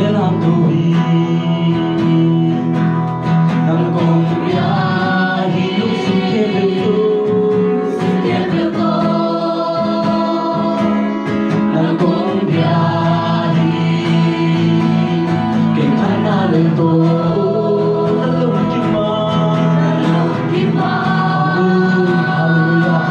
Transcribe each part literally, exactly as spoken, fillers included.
Lam tu hi, nang kong bia hi, lungsim khempeuh tawh, lungsim khempeuh tawh, nang kong bia hi, kei phatna lel tawh, na lungkim ah, na lungkim ah, halleluiah.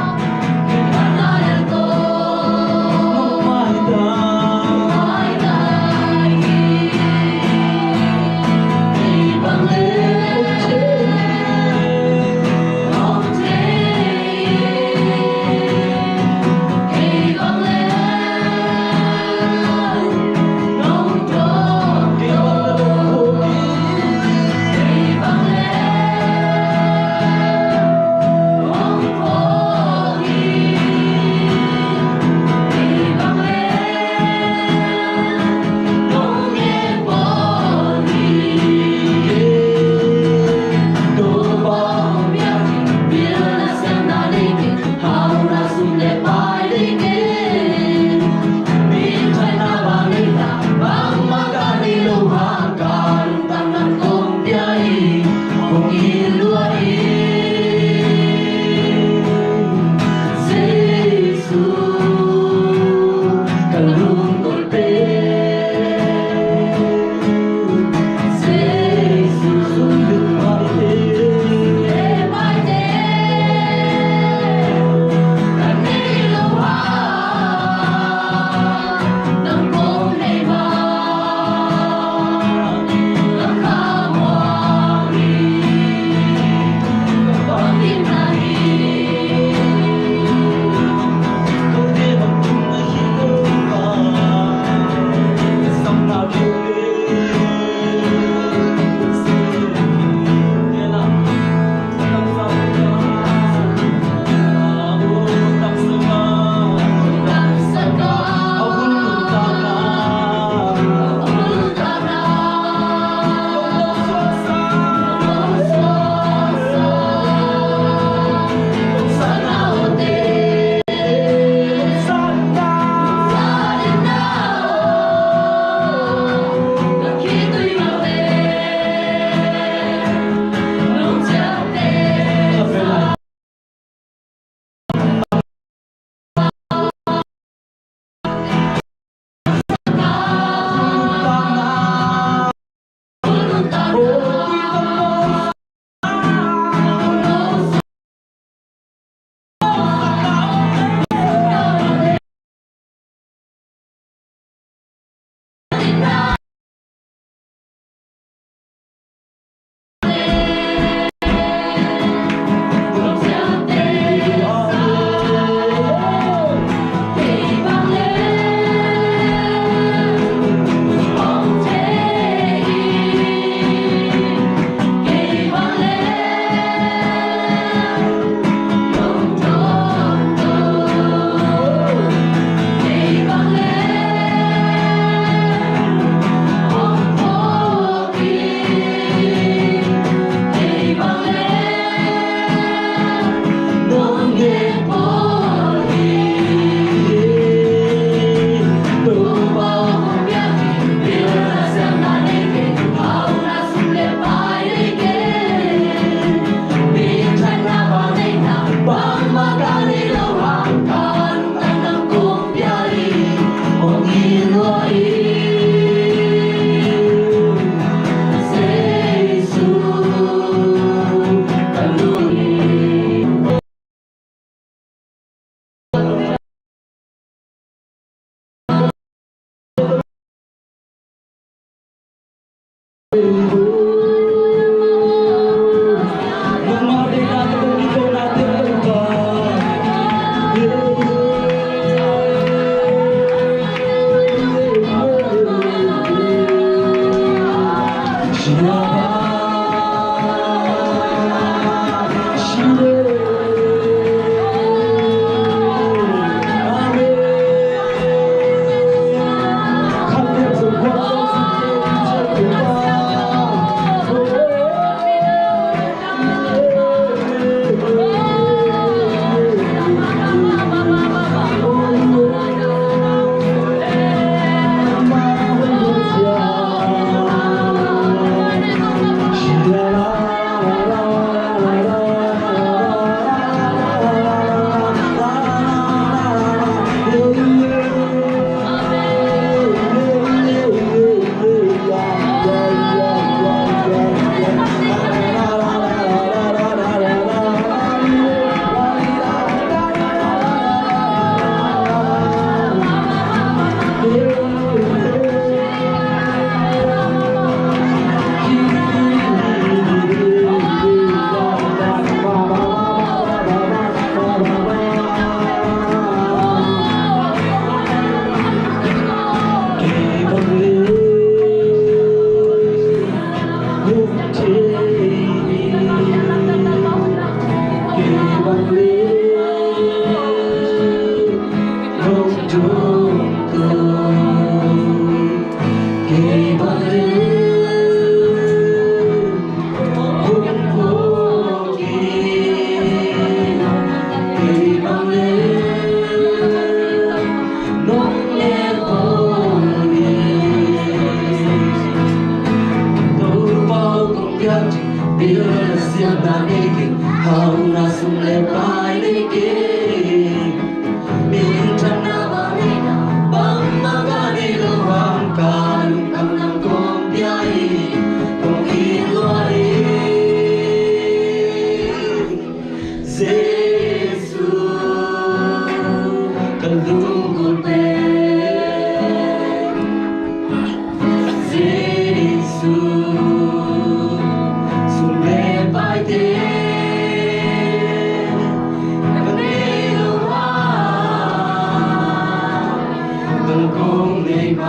Keimah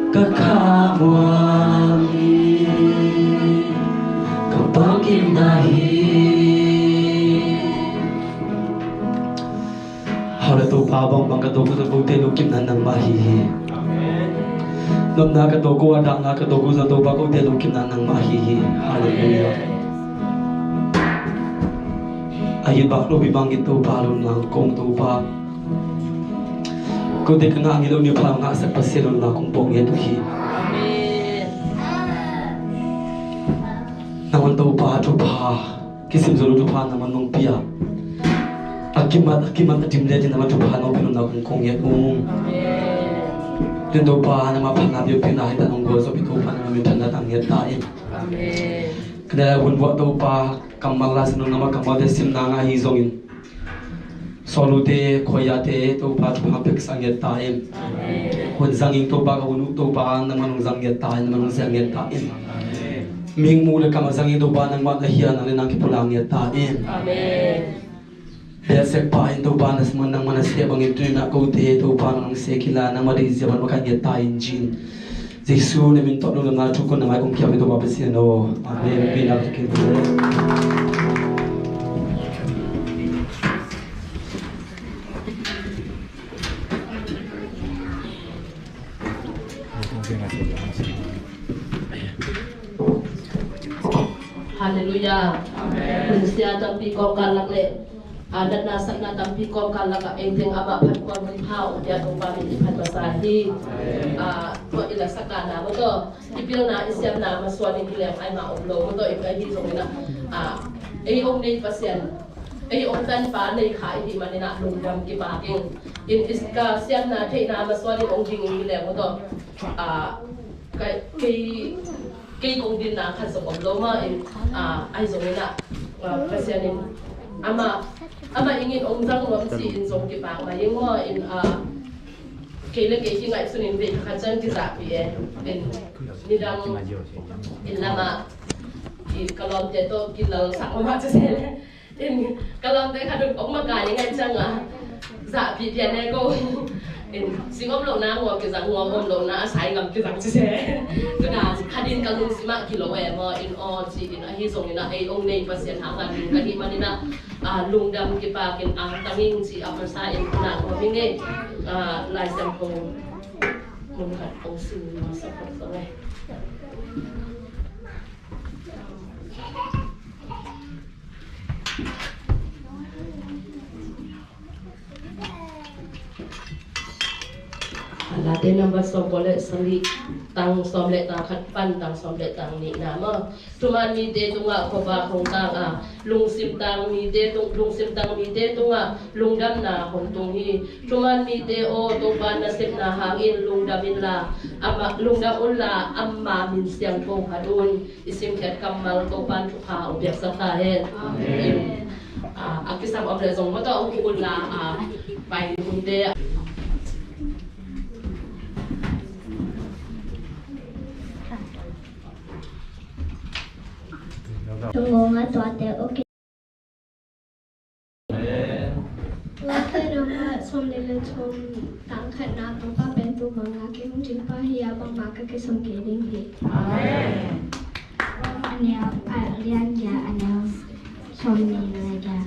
ka khamuang hi, ka bangkimna hi. Hallelujah, Topa, bangbang ka tuak uh zong kote lungkimna nangmah ahi hi. Nopna ka tuak uh a, dahna ka tuak uh zong Topa, kote lungkimna nangmah ahi hi. Hallelujah. A it bak lo, mi bangin Topa, lungdam kong Topa. Kote ka ngah ngei lo, ni pha ngahsak Pasian lungdam kong pawng ngiat uh hi. Amen. Nangman Topa thupha, kisim zo lo thupha nangman nong pia. A kimat, a kimat a dim le ding nangman thupha nong pia, lungdam kong pawng ngiat uh. Amen. Tun Topa nangman phatna biakpiakna hi ta, nong gual zo pi Topa nangman minthanna tang ngiat ta in. Amen. Ka hun vuah Topa kammal la sin nangman kammalte simna ngah hi zongin, sawlute, khuaiate Topa thupha peksak ngiat ta in. Hun zangin Topa ka hun uh Topa nangman hong zang ngiat ta in, nangman hong siang ngiat ta in. Mihing muh le kam a zangin Topa nangman a hia nang le nang kipulak ngiat ta in. Amen. Biakpiakpa in Topa na siman nangman a siah bangin tuni-in ah kote Topa nang siah kila nangmah deih zia bang makaih ngiat ta in cin. Jesu na min tawh lungdamna thu kong na mai kong kiam hi Topa Pasian aw. Amen. Pi nak kin. Hallelujah. Amen. Hun sia tampi kawmkal lak le, ah, natna satna tampi kawmkal lakah ei teng amah phat kuan hun pha ong pia Topa min i phat masa hi. Ah, tua i la sakna na maw tawh, i pilna i siamna masuan in hi leng ai mah om lo maw tawh, i ka hi zongin ah, ah, ei ong nei Pasian, ei ong tanpa nei kha i hi manin ah lungdam kipak ing. In i ka siamna theihna masuan in ong ding in hi leng maw tawh, ah, kei, kei kei kong dinna khat zong om lo mah in, ah, ahi zongin ah, ah, Pasian in amah, amah ing in ong zang nuam ci in zong kipak mah ing maw in, ah, kei le kei kingaihsun in vei khat ciang kizahpih e. In nidang in lamah i ka lawmte tawh kilalsak mahmah ci se le. In ka lawmte khat un ong makaih ngaih ciangah zahpih pian e ko. In sing om lohna ngua kizang, ngua om lohna a sai ngam kizang ci se. Tuna khat in ka lungsim ah kilo e maw in aw ci in ahi zongin ah ei ong nei Pasian hangah ding ka hih manin ah, ah, lungdam kipak in angtang ing ci a masa in tuna ngua hi ngei. Ah, Lai Siangtho mun khat ong sim masa khat zong e. Late number sawm le sagih, tang sawm le tang khat pan tang sawm le tang nihna maw. Thuman mite tungah khuavak hong tang a, lungsim tang mite tung, lungsim tang mite tungah lungdamna hong tung hi. Thuman mite aw, Topa nasepna hangin lungdam inla, ama, lungdam unla, ama min siangtho phat un. I simkhiat kammal Topa'n thupha hong piaksak ta hen. Amen. Ah, a kisam om leh zong maw tawh hong kik unla, ah, pai hunte. Tungong a tuate, okay. Late number sawm le sawm, tang khatna, Topa pen tu bang a kihong cin pa hi a, bangmah ka kisam kei ding hi. Amen. A neu, a lian gia, a neu sawm ni le gia.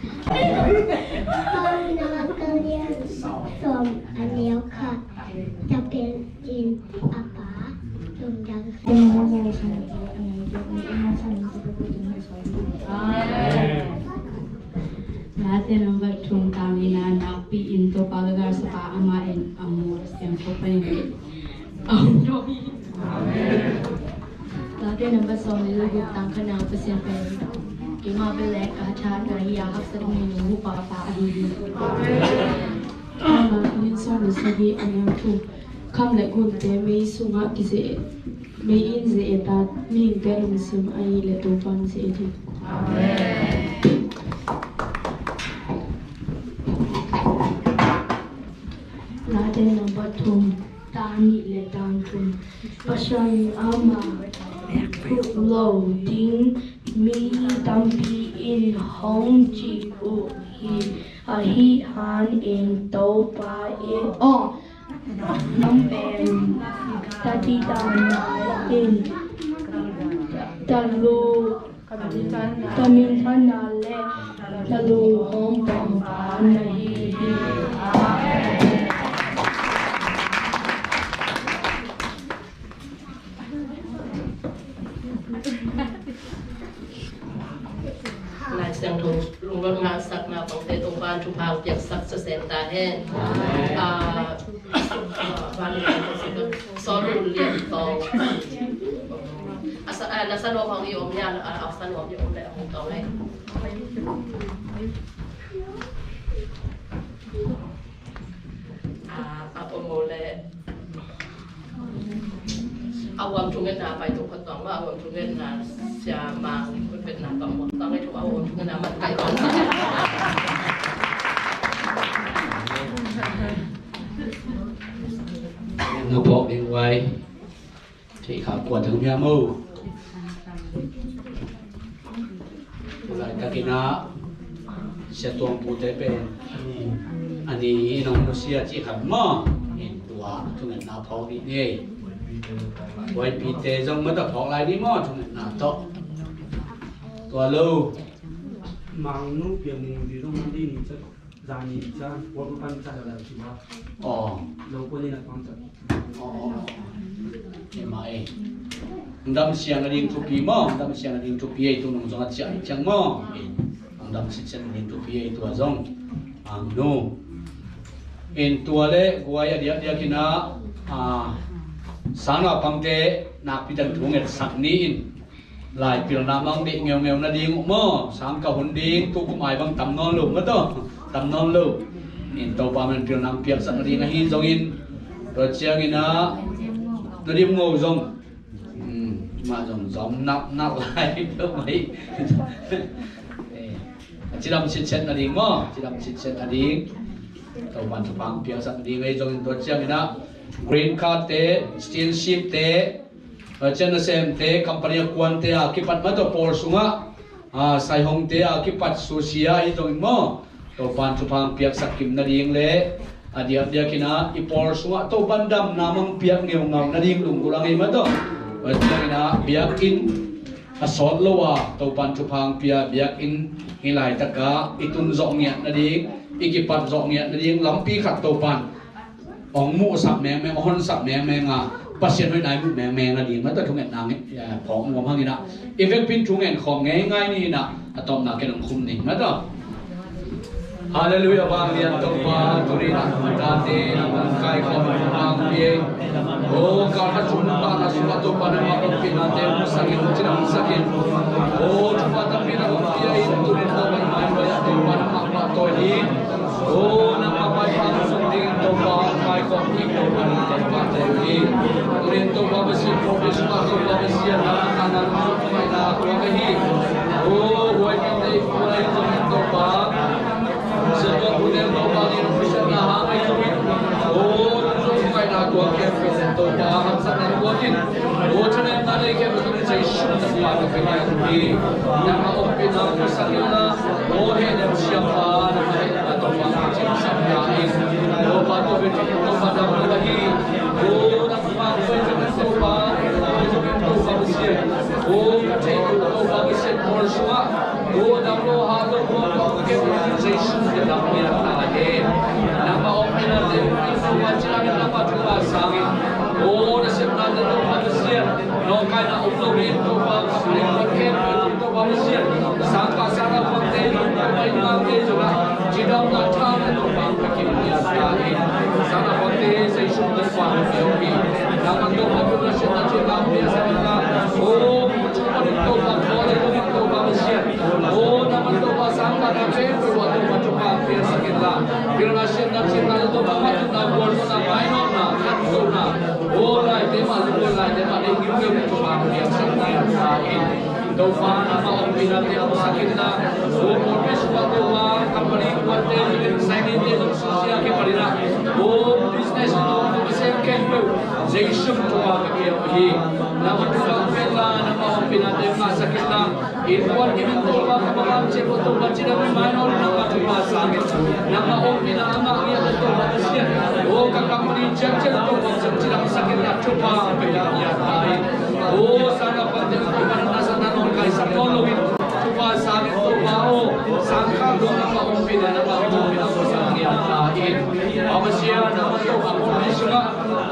Sawm na ka lian sawm a neu khat. Tapial in a pa lungdam. Late number thum, tang nihna, nakpi in Topa ka galsapa amah in a mu siangtho panin a hong dawng hi. Late number sawm le guk, tang khatna, Pasian pen keimah bel le ka tha ka hi a, haksa ding in hong hupa ka pa ahi hi. Amah in sawm le sagih, a neu thum. Kham le gunte mei sungah kize, mei in ze et a, mihingte lungsim ahih leh Topa'n ze et hi. Amen. Late number thum, tang nih le tang thum. Pasian in amah thuk lo ding mi tampi in hong cih uh hi. Ahih hangin Topa in, aw, lam pen, tadinna in, talu, taminthanna le talunghawm pampa na hi hi. Lai Siangtho lunglawh ngahsakna pangte Topa'n thupha piaksak sa sen ta hen. Ah, ah, Saul Lian Tawng. A sa, ah, na sa nuam hong i om ya, ah, a sa nuam i om le hong tawng le. Ah, a om le. A huam thungetna pai tuk khat tuang mah, a huam thungetna sia mang kut petna tuang mah, tuang ei thuk a huam thungetna man kai tuang. Na phawk ding vai. Thei kha kua thang mia mo. Tulaitak in ah Sia Tuang Pu te pen a ni in hong nusia cih khat maw? In tua thungetna phawk dih ni. Huaipi te zong mata phawk lai ni maw? Thungetna tawh. Tua lo. Mangnu piang ni di zong mandi ni cak. Zani cak. Huai pan cak la cih maw? Aw. Lo ko ni na pang cak. Aw, aw, aw. Ema e. Hong damsiang a ding thupi maw? Hong damsiang a ding thupi e, tu nung zong a ciah i ciang maw? Hong dam sitset a ding thupi e, tua zong. Ang nu. In tua le guai a diakdiak in ah, ah, sangnaupangte nakpi takin thu ngetsak ni in. Lai pilna mang deih ngeungeu nading uh maw? Sang ka hun ding, tu kum ai bang tam nawn lo maw taw? Tam nawn lo. In Topa min pilna hong piaksak nading ahi zongin, tua ciangin ah na dim ngo zong, hmm, mah zong zom nak nak lai peuh mai. Eh, a cidam sitset nading maw? Cidam sitset nading. Topa thupha hong piaksak nading ahi zongin, tua ciangin ah green card te, citizenship te, a cian nasemte, company a kuante a kipat mah tawh pawl sungah, a, saihongte a kipat susia ahi zongin maw? Topa'n thupha hong piaksak kim nading le a diakdiak in ah i pawl sungah Topa'n damna mang piak ngeungau nading lunggulh a ngei mah tawh. Tua ciangin ah biakinn a sawt lo a Topa'n thupha hong pia biakinn hih laitak ah i tun zawh ngiat nading, i kipat zawh ngiat nading lampi khat Topa'n hong muhsak mengmeng, hong honsak mengmeng a, Pasian hoihna i muh mengmeng a ding mah tawh thungetna nge, eh, phawk nuam hang in ah. I vekpi in thungen khawm ngeingai ni in ah, a tawpna ken hong khum ning mah tawh. Halleluiah, vanglian Topa, tuni in ah tate nangmah in kaikhawm in hong pia. O, kal khat sung pahna sungah Topa nangmah ompihna te hong sak in, hong cidam sak in. O, thupha tampi nang hong pia in, tuni in Topa i mailam ah Topa nangmah pahtawi hi. O, nangmah maipha hong sung ding Topa, kaikhawm ding Topa, nang Topa te hi. Tuni in Topa Pasian, professional Topa Pasian, nang a nang sung maina tua ka hi. O, huai ka te, huai ka te Topa. Sia Tuang Pu te Topa, ni nang Pasian na hang ahi zongin. O, nang sung maina tua ka hi Pasian Topa, haksatna tua kin. O, thanemna nei khempeuh tuni Jesu min tawh ka pia hi. Nangmah ompihna hong piaksak in la. O, hehnem siapa, nangmah hehnem a Topa hong cimsak ta in. Topa tua bek Topa dam lo ahi. O, nangmah pai zong Topa, pai zong Topa Pasian. O, ka thei Topa Pasian pawl sungah. O, dam lo, hat lo, Topa Pasian Jesu min tawh dam piak ta hen. Nangmah ompihna te Topa cina min nangmah thu a sangin. O, nasepna te Topa Pasian. Nawngkaina om lo in Topa, Topa Pasian, sangkah sangnaupangte, Topa innte zongah, cidamna tha Topa ka kim piak ta in. Sangnaupangte Jesu Topa hong pia hi. Nangman Topa pilna siatna ciatna hong piaksak in la. O, Topa Pasian. O, nangman Topa sangkahna khempeuh ah Topa thupha hong piaksak in la. Pilna siatna ciatna Topa mah tutna bualna mainawtna khantohna. O, laite mah, o, laite mah, nei gim gim Topa piaksak na in sa in. Topa nangmah ompihna te hong sak in la. O, professional Topa, company kuante, sainite zong susia kipan in la. O, business Topa sem khempeuh. Jesu min tawh ka keu hi. Nangmah thupha hong pia inla, nangmah ompihna te ngahsak inla. Innkuan kim in Topa, ka banglam ciat uh Topa, cidam in mainawt in nangmah thupha sang in. Nangmah ompihna a ngah ngiat uh Topa Pasian. O ka company ciatciat uh Topa Pasian, cidamsak inla, thupha pia ngiat ta in. O sang a pate uh Topa, nangmah sang na nong kaisak nawn lo in. Thupha sang in Topa aw, sang khak dong nangmah ompihna, nangmah ompihna aw sang ngiat ta in. Topa Pasian, nangmah Topa ompih sungah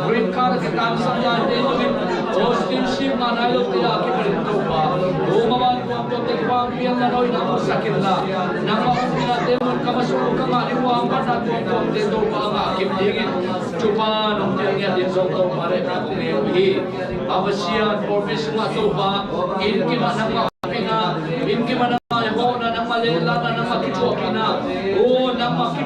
green card a kitangsap lai te zong in, aw citizenship ngah nai lote a kipanin Topa, aw maban kuan tuamte kipang pian la no in a musak inla, nangmah ompihna te mun ka masuh ka ngah ding uh a, hong patna tuamtuamte Topa a ngah kim dingin thupha nong piak ngiat ding zong Topa le ka kong ngen uh hi. Topa Pasian, pawlpi sungah Topa, inn kimah nangmah ompihna, inn kimah nangmah hehpihna, nangmah lehlakna, nangmah kithuahpihna, o nangmah ki,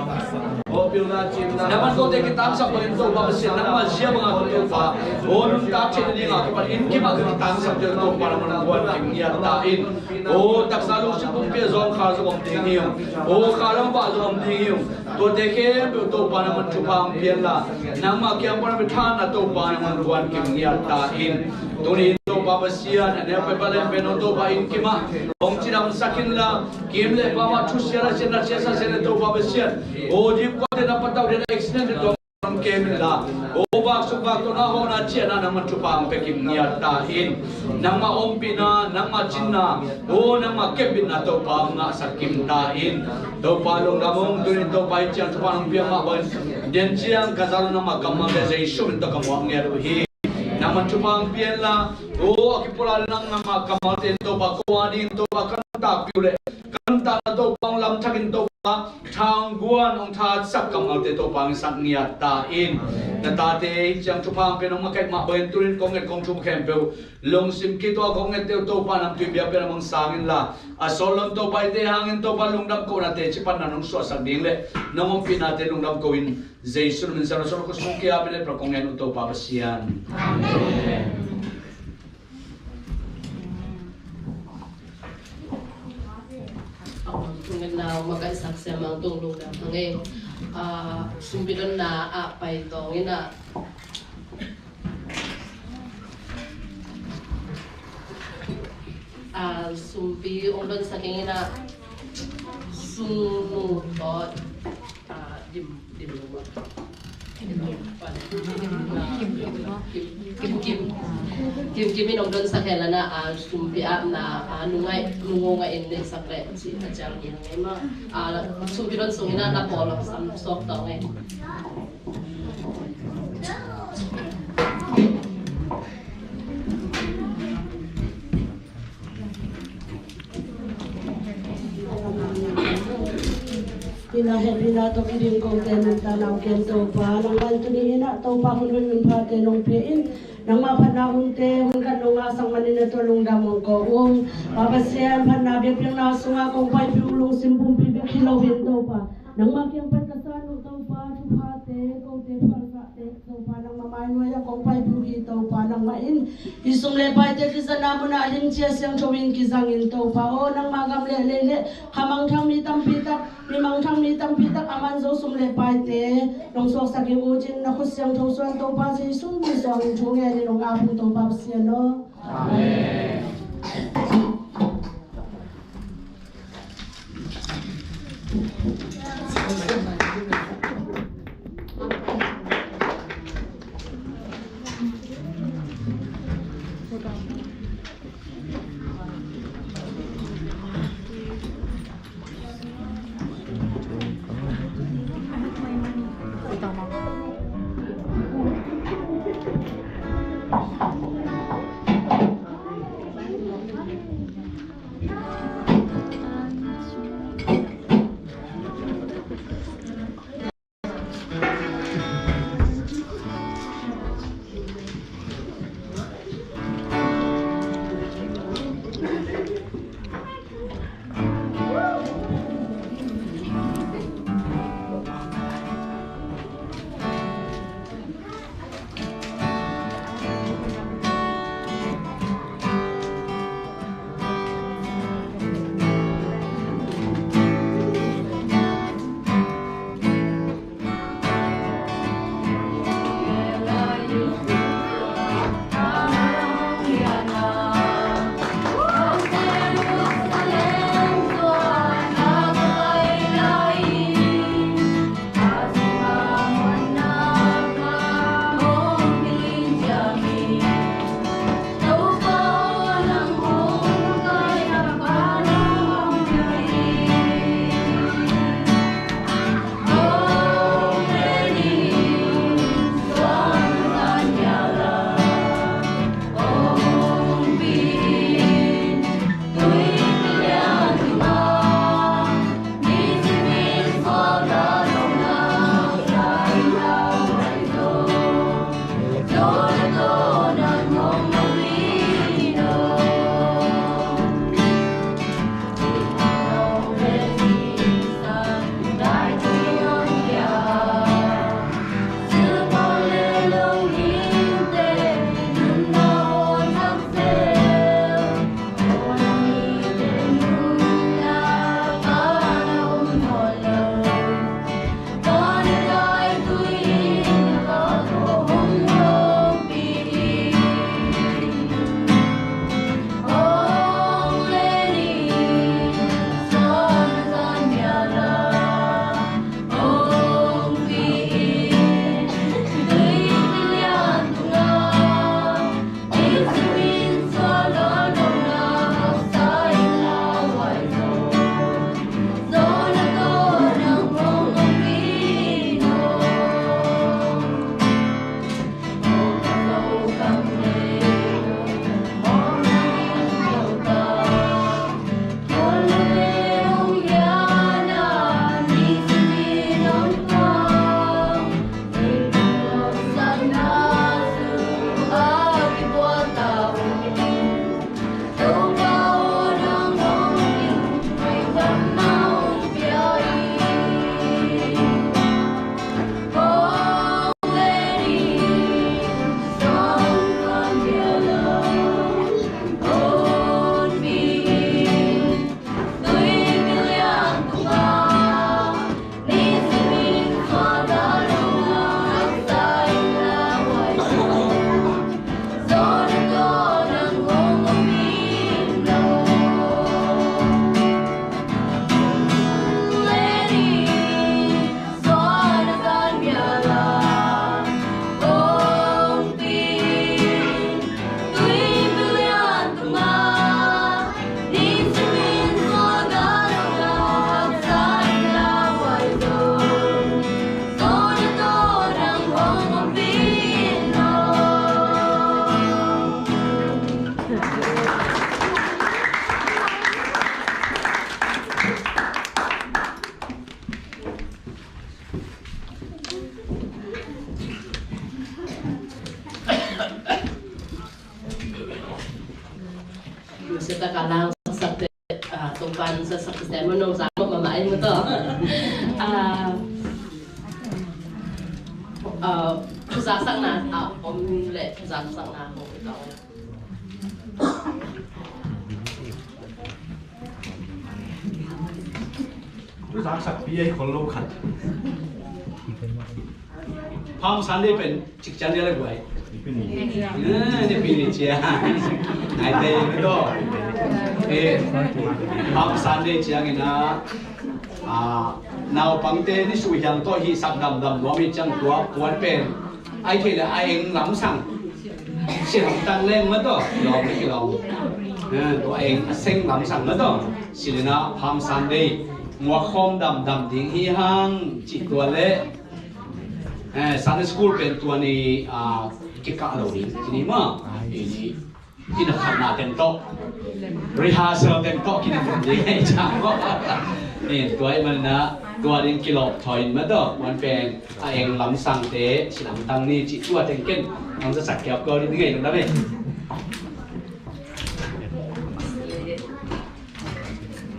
nangmah kote kitangsap bangin Topa Pasian, nangmah zia bangah Topa, o nuntak theihna dingah kipan inn kimah ka kitangsap ding Topa nangmah nong guan kim ngiat ta in. O taksa lungsim pumpi ah zawngkhal zong om ding hi ung. O khalam pah zong om ding hi ung. Tuate khempeuh Topa nangmah thupha hong pia inla, nangmah kiang pan a mi thanna Topa nangmah guan kim ngiat ta in. Tuni in Topa Pasian, a neu pen, a lian pen hong Topa inn kimah hong cidamsak inla, kim le pam ah thusia a sian, a siasa sian le Topa Pasian, o dipkuate na patauh ding a accident te Topa hong kem inla, o vaksuk vaktona hawhna ciahna nangmah thupha hong pia kim ngiat ta in. Nangmah ompihna, nangmah cinna, o nangmah kepbitna Topa hong ngahsak kim ta in. Topa lungdam ung, tuni in Topa hih ciang thupha nong pia mah bangin, den ciang ka zal nangmah kammalte Jesu min tawh ka muak ngiat uh hi. Nangmah thupha hong pia inla, o a kipulak le nang nangmah kammalte in Topa ko a dingin Topa ka nuntakpih uh leh, ka nuntakna Topa hong lamthak in Topa, tha hong guan hong thatsak kammalte Topa hong sak ngiat ta in. Na tate hih ciang thupha hong pia nong makaih mah bangin tuni in kong nget kong thuak khempeuh lungsim kituak kong ngette uh Topa namtui biakpiakna mah hong sang inla, a sawt lo in Topa hihte hangin Topa lungdam kohnate cipanna nong suahsak ding le nong ompihnate lungdam ko in, Jesu min sang a sawt lo khuasung kia bile pra kong ngen uh Topa Pasian. Amen. Tung in nau makaihsak siamang tung lungdam hang e. Ah, sumpi donna ah pai tawng in ah, ah, sumpi hong donsak ing in ah, sumnu tawh, ah, dim, dim lo ah. Kim kim. Kim kim in hong donsak hen la na, ah, sumpi apna, ah, nungai, nungo ngai in neihsak leh ci a ciang hi hang e ma. Ah, sumpi don sung in ah na pawl sam sawk tawng e. Inn ah hehpihna tawh kidim kote nuntakna hong kem Topa, nangmah in tuni in ah Topa hun hoih hun phate nong pia in, nangmah phatna hunte hun khat nong ngahsak manin na tungah lungdam hong ko ung. Pa Pasian, phatna biakpiakna sungah kong paipih uh lungsim pumpi bek hi lo in Topa, nangmah kiang pan ka san uh Topa, thuphate kote phalsahte Topa nangmah mainuai ah kong paipih uh hi Topa, nangmah in hih sum le paite kizatna munah limci a siangtho in kizang in Topa aw, nangmah gam le lei le kha mangthang mi tampi tak, mi mangthang mi tampi tak a man zo sum le paite nong suaksak hi uh cin, na khut siangtho suan Topa Jesu min suang in thu ngen in hong ap ung Topa Pasian aw. Amen. Saka lang sakte, ah, Topan sa sakte mo no sa mo mama ay mo to. Ah, ah, Zaksak na, ah, om le zaksak na mo ito. Zaksak pi ay khol lo khat. Palm Sunday pen cikciang dia le guai. Nipi ni. Ah, nipi ni ciang. Nai te mi to. Eh, Palm Sunday ciang ina. Ah, naupangte ni suhiang to hi sak damdam nuam hi ciang tua puan pen. Ai thei le a eng lamsang. Si lamtang leng ma to. Lawm ni kilawm. Ah, tua eng a seng lamsang ma to. Si le na Palm Sunday. Muak khawm damdam ding hi hang. Ci tua le. Eh, Sunday school pen tua ni, ah, kikah lo ding. Ci ni ma. Ini, ina khatna teng tawh. Rehearsal teng tawh kina ding. Eh, tua i man na, tua ding kilawp thaw in ma tawh. Wan pen, a eng lamsangte, si lamtang ni, ci tua teng ken. Ang sa sak kiap ko ding ngai dong da me.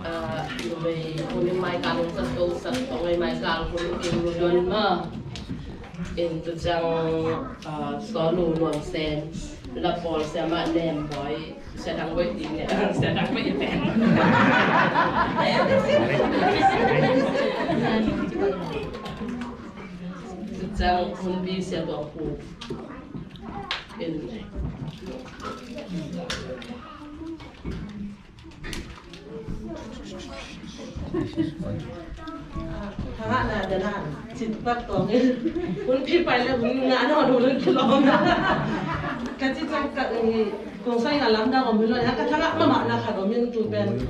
Ah, numei, hun in mai kal hun sa to sa to ngai mai kal hun in mu don ma. In tu ciang, ah, so lu nuam sem, la pol sem ma nem boy, sia dang boy ding ne, sia dang boy ding. Tu ciang hun bi sia tuang pu. In. Thangah na dana cit pak tawng in hun pi pai le hun ngah na hun kilawm. Ka ci ciang ka, eh, kong sai na lamdang om hi lo, ka thangah mahmah na khat om in tu pen.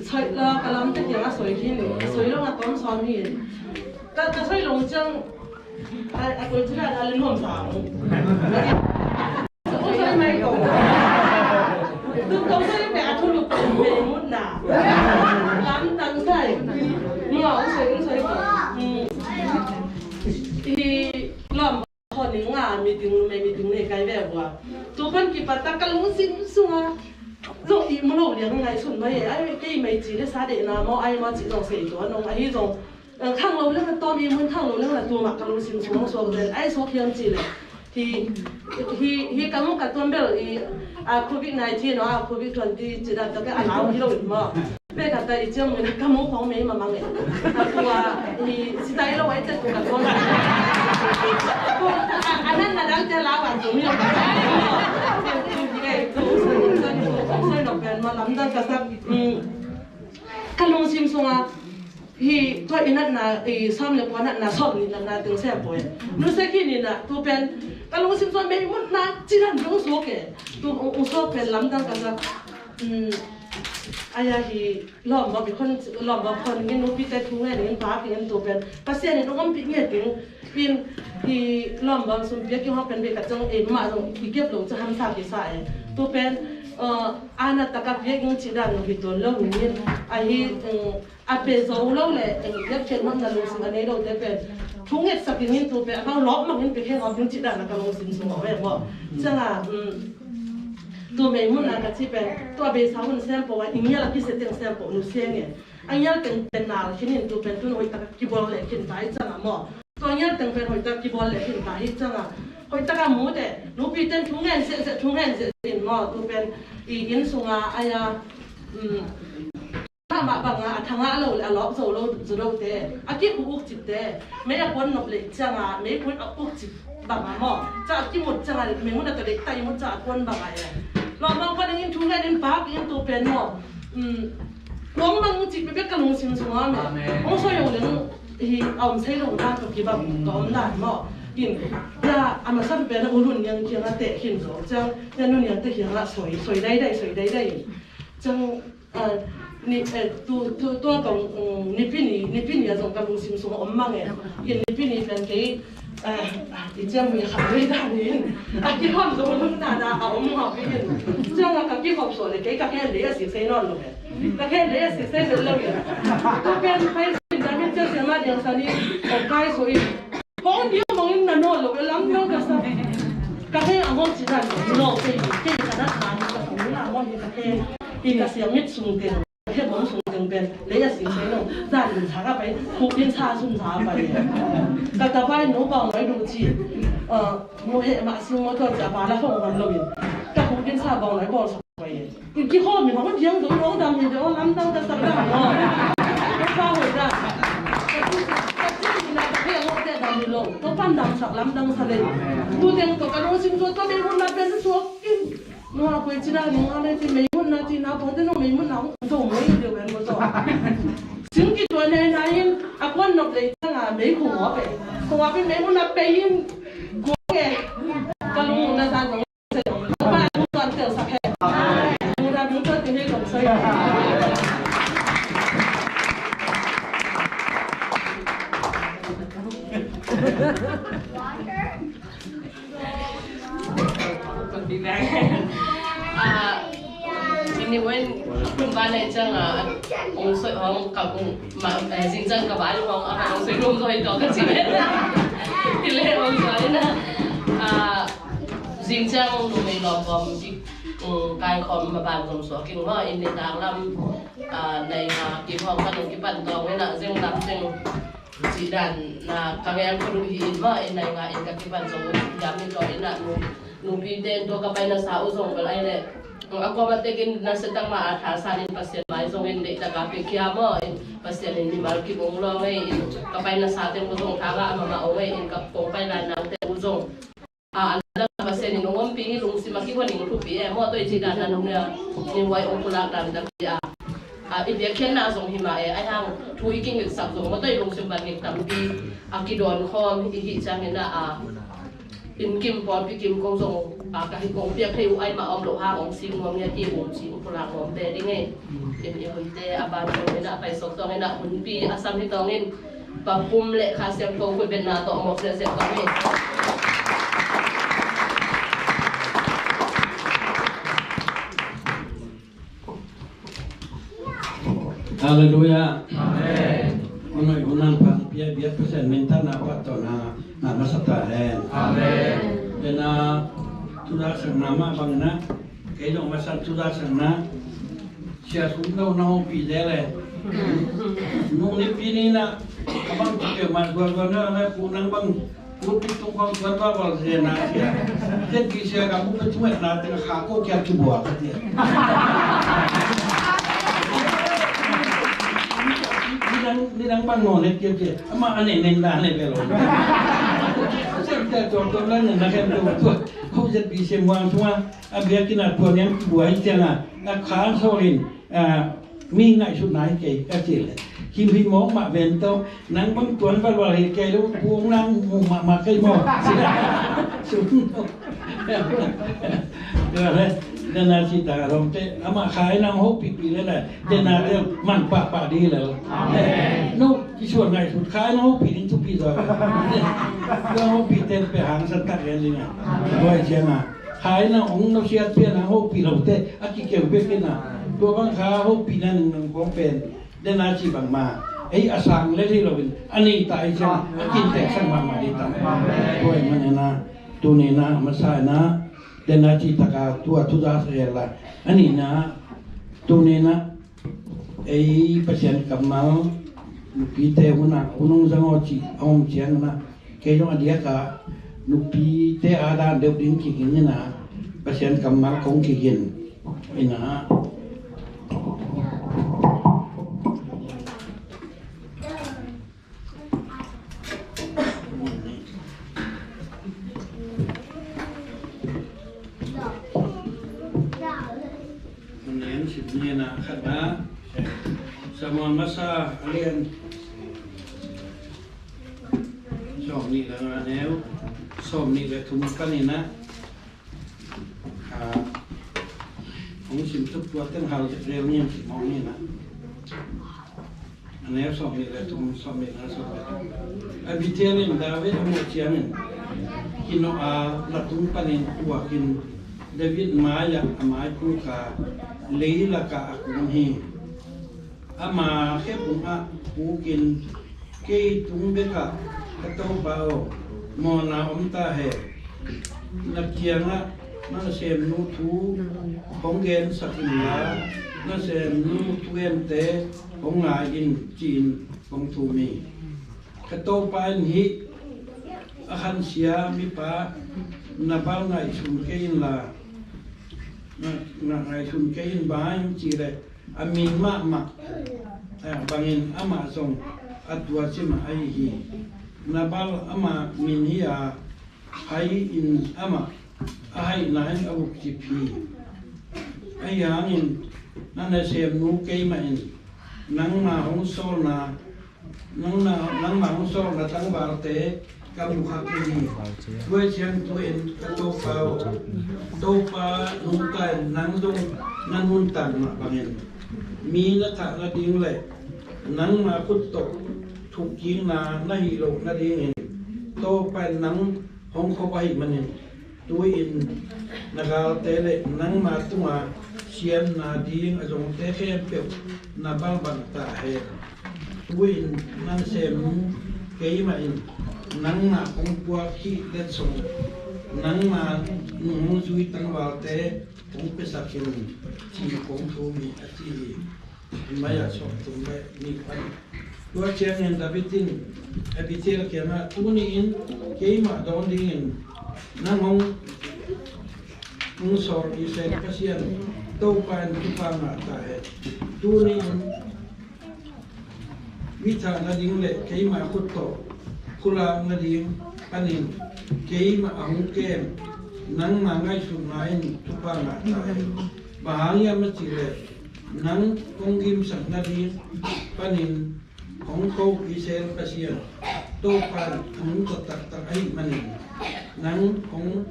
Soi lo ka lam te kiang a soi hi ni, soi lo na tom sawm hi. Ka, ka soi lo ciang, a, a koi ci na le nuam sa. Tung tong sai pe a thulu pe mut na. Lam tang sai. Mua ung sai ung sai ko. I lom ho ning a meeting, me meeting ne kai ve bua. Tu pan kipat ta ka lungsim sunga. Zong i mu lo liang ngai sun mai ai kei mai ci le sa de na mo ai ma ci zong sei to nong ai zong. Khang lo leng a tawm i mun khang lo leng a tu mah ka lungsim sung suak zel ai suak hiam ci le. Hi, hi, hi ka mu ka tuan bel i, a, covid nineteen a covid twenty ci dan tak a lau hi lo i maw. Pe ka ta i ciang mun ka mu khong mei ma mang e. A tua hi si tai lo ai te tu ka tuan. A nan na dang te lau a tu mi lo. Soi no pen ma lam dang ka sak. Ka lungsim sunga Hi, tua i natna, i sawm le kua natna, sawm nih natna teng sem poi. Nu se khin ina, tu pen, ka lungsim sawm mei mutna, ci dan dong suak e. Tu, u, u suak pen lamdang ka sa. Um, aya hi, lawm bawm i khon, lawm bawm khon ngin nupi te thu ngen ngin pa ki ngin tu pen. Pasian in ong om pi nge ting, in, hi, lawm bawm sum pia ki hawk pen be ka cang e, ma zong i kep lo ca hamsa ki sa e. Tu pen, uh, ana taka pia ngin ci dan lo hi tuan lo ngin. A hi, um, A pe zo lo le, eng, biak thian mawhna lungsim a nei lote pen thu ngetsak dingin tu pen a kau lawp mangin pe kheng awk ding cih dan a ka lungsim sung a om e maw. Ciangin, um, tu mei mun a ka ci pen, tu a beisa hun sem peuh a, i ngial a kisia teng sem peuh nu siang e. A ngial teng pen nal khin in tu pen tun hoih tak a kibawl leh khin ta hi ciangin maw. Tu a ngial teng pen hoih tak a kibawl leh khin ta hi ciangin hoih tak a mute, nupi ten thu ngen sehseh, thu ngen sehseh in maw, tu pen i inn sung a, ai a, um, Mahmah banga a thangah lo le a lawp zo lo zu lote, a kikhu ukcipte, mei a kuan nop leh cianga mei kun a ukcip banga maw, ca a kimut cianga mei mun a ta leh ta i mut ca a kuan banga e. Lawm bang kuan in thu ngen in pak in tu pen maw. Um, kuang bang cip pek ka lungsim sunga me. Amen. Hong soi ho leng hi a om sei lo na ka kibang ka om lai maw. In, ya, a masa pen a ulun niang kianga teh khin zo ciang, ya nu niang te kianga soi, soi daidai, soi daidai. Ciang, Ah, ni, eh, tu, tu, tua tong, um, nipi ni, nipi ni a zong ka lungsim sung a om mang e. In nipi ni pen kei, ah, i ciang mi khat vei dan in. A kihawm zo lum na na a om ngawp in. Ciang a ka kihawm sawh le kei ka khen lei a sik sei nawn lo e. Ka khen lei a sik sei lo e. Ka khen pai sin da min ciang siama diang sa ni, a kai so in. Hong diu mong in na nawn lo e lam lo ka sa. Ka khen a ngawm ci dan lo, lo kei, kei ka na sa ni ka sa ni na ngawm ni ka khen. I ka siang mit sung teng, ka hia bawm sung teng pen lei a sing sei lo. Zan in sa ka pai, khuk in sa sun sa pai. Ka ka pai no bawng noi du ci. No he ma sing motor ci a pa la phong man lo in. Ka khuk in sa bawng noi bawl sa pai. In ki ho mi ma ko jiang do no dam ni do lam dang da sa dang no. Ka pa ho da. Ka ci na ka he ho te dam ni lo. Ko pan dam sak lam dang sa le. Tu teng ko ka no sing so to me mun na pen so in. Nua koi cina ni nga le ti mei mun na ti na po te no mei mun na hong to mo i de wen mo to. Sing ki tua ne na in a kuan nok le ta nga mei ko wa pe. Ko wa pe mei mun na pe in ko ke. Ka lung na sa dong se dong. Ko pa lung tuan tel sa ke. Lung na lung tuan ti hei dong sa. Ah, ini wen, ba ne chang, ah, ong soi ong ka ong ma, eh, zing chang ka ba ong, ah, ong soi rum soi to ka chi wen. Ile ong soi na. Ah, zing chang nu mei lom bom di, mm, kai khom ma ban zom so king ma ini dang lam, ah, nai nga ki hong ka nu ki pan tong wen na zing lam zing. Cih dan na ka ngen ka duh hi in mah in nai nga in ka kipan zong un dam in tua in ah nu, nupi ten tua ka pai na sa uh zong bel ai le. A kuama tekin na se tang ma a tha san in Pasian mai zong in deih taka pia kia maw in Pasian in mimal kip ong lawng ei in ka pai na sa teng uh zong tha ngah a mama ong ei in ka kong pai lai nang te uh zong. A, a ladang Pasian in ong ompih hi lungsim a kihua ning thupi e, maw tawh i cih dan a nung nia, ning huai ong pulak dan tak hi a. A, i biakhiatna zong hi mah e, ai hang thu i kingitsak zong maw tawh i lungsim van ngit tampi a kidawn khawm i hih ciangin a, a, inn kim pawlpi kim kong zong, a, ka hih kong piak thei uh ai mah om loh hang ong sik nuam nia ti ong cih ong pulak nuam te ding e. In i hunte a ban zong in a pai sok tawng in a hunpi a sam hi tawng in, Papum le Kha Siangtho khut betna tawh mawk siasia tawh hi. Halleluiah. Amen. Hun hoih hun nang pang pia biak Pasian minthanna pahtawina ngah masa ta hen. Amen. Dena, tu dak sang na mah bang na. Kei zong masa tu dak sang na. Sia sung no na hong pi de le. Nung ni pi ni na. Abang tu keu ma dua dua na na ku nang bang. Ku pi tung kong tuan ba bal sia na sia. Sia pi sia ka mu pe tu na te ka ko kia ki bua ka tia. Ni nang, ni nang bang no ne kia kia. Ama ane neng da ne pe lo. Sia sia tuan tuan na ne na kem tu tu. Ko sia pi sia muang tuan. A biakinn ah tua niam kibuai ciangin a khan sawlin, ah, mi ngaihsutna hi kei ka ci le. Him hi mawk mah ven tawh nang bang tuan valval hi kei lo, kung nang mu mahmah kei maw. Sun. Tua le, dena ci ta lawmte, amah khai nang hopihpih le le, dena te man pahpah di le. Amen. No, kisuan ngaihsut khai nang hopih ding thupi zaw. Nang hopih ten pe hangsan tak lian ding a. Tua hi ciangin. Khai na ong no siat pian a hopih lote a kikeu bek in a. Tua bang kha hopihna nungnung kong pen. Dena ci bangma. Ei a sang lel hi loin a nei ta hi ciang a kintek sang mahmah ding ta. Tua hi man ena. Tuni na masa ena. Dena ci taka tua tu za sa hel la. A nihna. Tuni na. Ei Pasian kammal nupite hunah hunung zang aw cih a om ciangin ah kei zong a diakah nupite a dan deuh ding kiging inah Pasian kammal kong kigin inah. Nang sim ni na khat na Samuel masa a lian sawm nih le nga neu sawm nih le thum panin ah, ah, hong sim tuk tua teng hal rel nin sim hong ni na. A neu sawm nih le thum, sawm nih le sawm nih le thum. Abigail in David a muh ciangin, kinawh a latung panin puakin David mai-ah a mai puk a, leilakah a kum hi. Ama khepung ah pukin, kei tung bekah ka Topa aw, mawhna om ta hen. Na kiangah na nasemnu thu hong gensak inla, Nasemnu thugente hong ngai in, ci-in hong thum hi. Ka topa in hih a khansia mipa Nabal ngaihsun kei inla, nga-, nga-, ngaihsun kei in, bang hang hiam cih leh a min mahmah, eh, bangin amah zong a tuaci mah ahi hi. Nabal ama min hi a, hai-in amah a haihna in a vukcip hi. Ahi hangin na nasemnu keimah in nangma hong sawlna, nangma, nangma hong sawlna tangvalte ka mu kha kei hi. Tua ciang tu-in ka Topa aw, Topa nungta in nang zong na nuntak mah bangin mi na thah nading le nangma khut tawh thukkikna na hih loh nadingin Topa in nang hong khop ahih manin, tu-in na galte le nangma tunga siatna ding a zongte khempeuh na balbang ta hen. Tu-in na nasemnu keimah in nangma hong puak hih letsong, nangma nung hong zui tangvalte hong piasak in, ci-in kong thum hi, a ci hi. Maya sawm thum le nih pan. Tua ciangin David in Abigail kiangah, tuni-in keimah dawn dingin nang hong, hong sawl Israel Pasian Topa in thupha ngah ta hen. Tuni-in mi thah nading le keimah khut tawh khulak nading panin keimah a hong kem nangma ngaihsutna in thupha ngah ta hen. Bang hang hiam a cih leh nang kong gimsak nading panin hong ko Israel Pasian Topa in a nungta taktak ahih manin, nang hong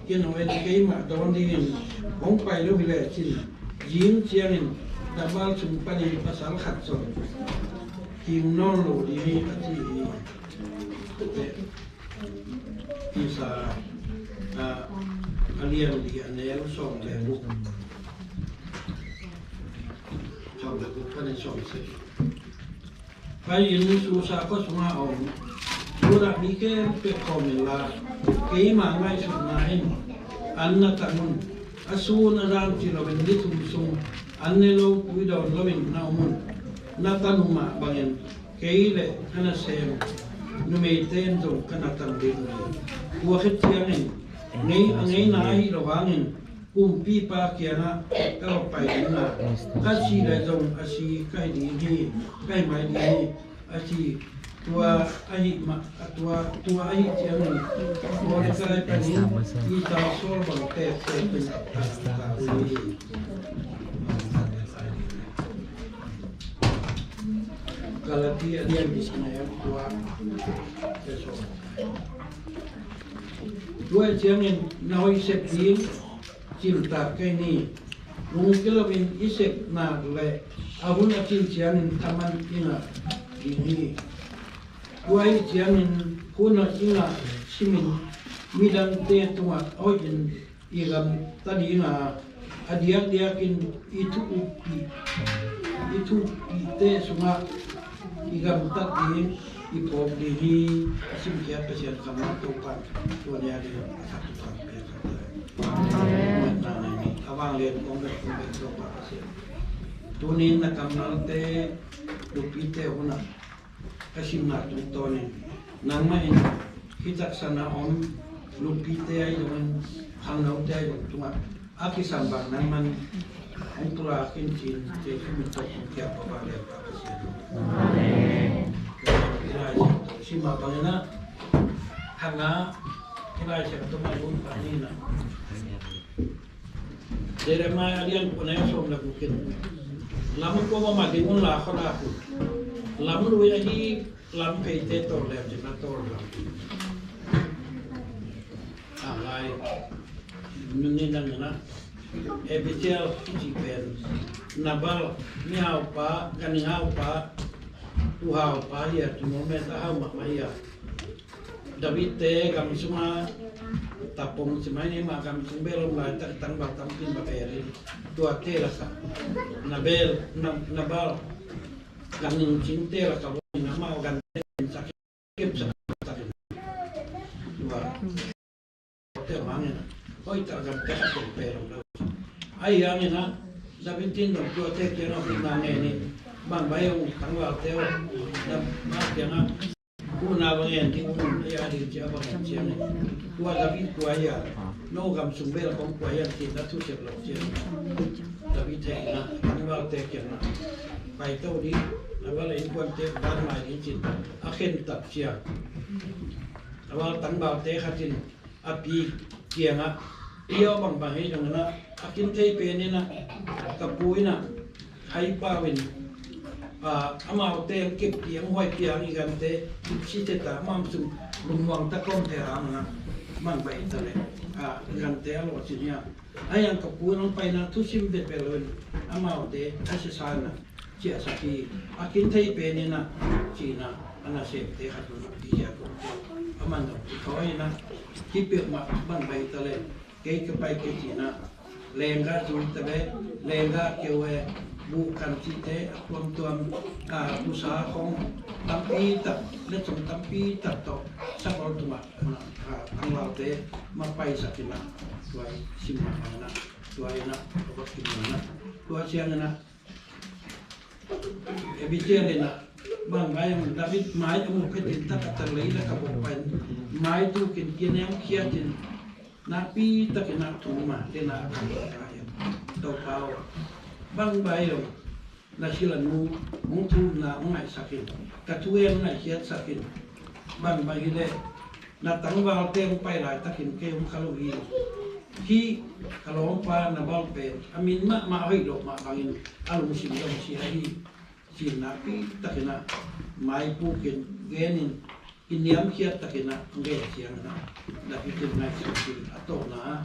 kinuai keimah dawn dingin hong pai lo hi lecin, zing ciangin Nabal sung panin pasal khat zong hing nawn lo ding hi, a ci hi. Tisa, ah, a lian li a neu sawm le guk. Sawm le guk panin sawm seh. Pai-in Susa khua sungah a om Judah mi khempeuh khawm inla, keima ngaihsutna in an na tang un. A sun a zan ci loin ni thum sung an ne lo, tui dawn loin na om un. Na tanu mah bangin kei le ka nasem numeite in zong ka na tang ding uh hi. Tua khit ciangin ngei, a ngeina ahih lo hangin kumpipa kiangah ka va pai ding a, ka sih leh zong a si ka hi ding hi, ka hi mai ding hi, a ci. Tua ahih mah, a tua, tua ahih ciangin Mordecai panin Esther sawl bang pekpek in a tang hi. Galati a lian li, a neu kua, tua ciangin na hoih sep ding cimtak kei ni. Lungkia loin i sep nak leh a hun a cin ciangin thaman i ngah ding hi. Tua ahih ciangin hun a i ngah simin midangte tungah hoihin i gamta ding a, a diakdiakin i thu uppih, i thu uppihte sungah i gamtat ding i phawk ding hi. A simkhiat Pasian kammal Topa in tua ni a ding a thak thupha pia ka ta. Amen. Muanna nei ni. A vanglian kong bek kong bek Topa Pasian, tuni-in na kammalte, nupite hunah ka simna tungtawnin nangmah in hih taksan a om nupite ahi zongin khangnote ahi zong tungah a kisam bang nangman hong pulak in ci-in Jesu min tawh kong kiap a vanglian pa Pasian. Amen. Hih Lai Siangtho sim mah bangin ah, hang ah hih Lai Siangtho mah lun pah ni na. Jeremiah a lian kua, a neu sawm le guk in, lam kua mah ding un la khualak un. Lam lui ahi lam pheite tawh lem cin a tawh lam. A lai nun ni nang na Abigail kici pen Nabal mihaupa, ganhing haupa, tuuhaupa hi a, tuumaw met a hau mahmah hi a. David te gam sungah tapong ci mai ni, mah gam sung bel om laitak tangval tampi in va bel in, tuate lakah Nabal, Na-, Nabal ganhing cingte lakah bawlin amau gante in sak, kepsak takin, tua te hangin hoihtak gam te khat teng pe lo lo. Ahi hangin ah Seventeen dong tuate kiangah hukna ngen hi. Bang bai hong tangvalte uh na, na kiangah hukna va ngen ding, hun a ya ding ci a va ngen ciang hi. Tua David kua hi a, no gam sung bel kong kua hi a, ci na thusep lo ciang hi. David thei na tangvalte kiangah pai to ding, na va le innkuante ban mai ding ci a khen tak ciang, a va tangvalte khat in a pi kiangah, i aw bangbang hi zong inah, a kin thei pen inah, ka pu inah, hai pau in, a, amaute ang kep piang, huai piang i gante, si te ta, mam sung lungmuang ta kom te hang inah, mang bai ta le, a, i gante a lo sin hiam. A yang ka pu nong pai na, thusim vet vet lo in, amaute a sisa inah, ciahsak hi. A kin thei pen inah, ci inah, a nasemte khat un a pi hiak uh. A man dong kithawi inah, hi peuhmah bang bai ta le, kei ka pai kei ci inah, lengga zui ta ve, lengga keu e, buh kan cihte, a tuamtuam, a, pusa khong, tampi tak, letsong tampi tak tawh, sakol tungah, a, tangvalte, ma paisak inah, tua i sim mah inah, tua inah, a va kim inah, tua ciang inah, Abigail inah, bang bai hong David mai a mu phetin tak a tan lei la ka bok pai, mai tukin kiniam khiatin, nakpi takin a thum a, tena a kan ka hi. Topa aw, bang bai hong na sila nu, hong thumna hong ngaihsak in, ka thu e hong ngaihkhiatsak in, bang bai hi le, na tangvalte hong pai laitakin kei hong kha lo hi. Hih ka lawmpa Nabal pen a min mahmah hoih loh mah bangin a lungsim dong si ahi. Cin nakpi takin ah maipukin genin i niamkhiat takin ah hong gen ciangin ah David in ngaihsut ding a tawpna ah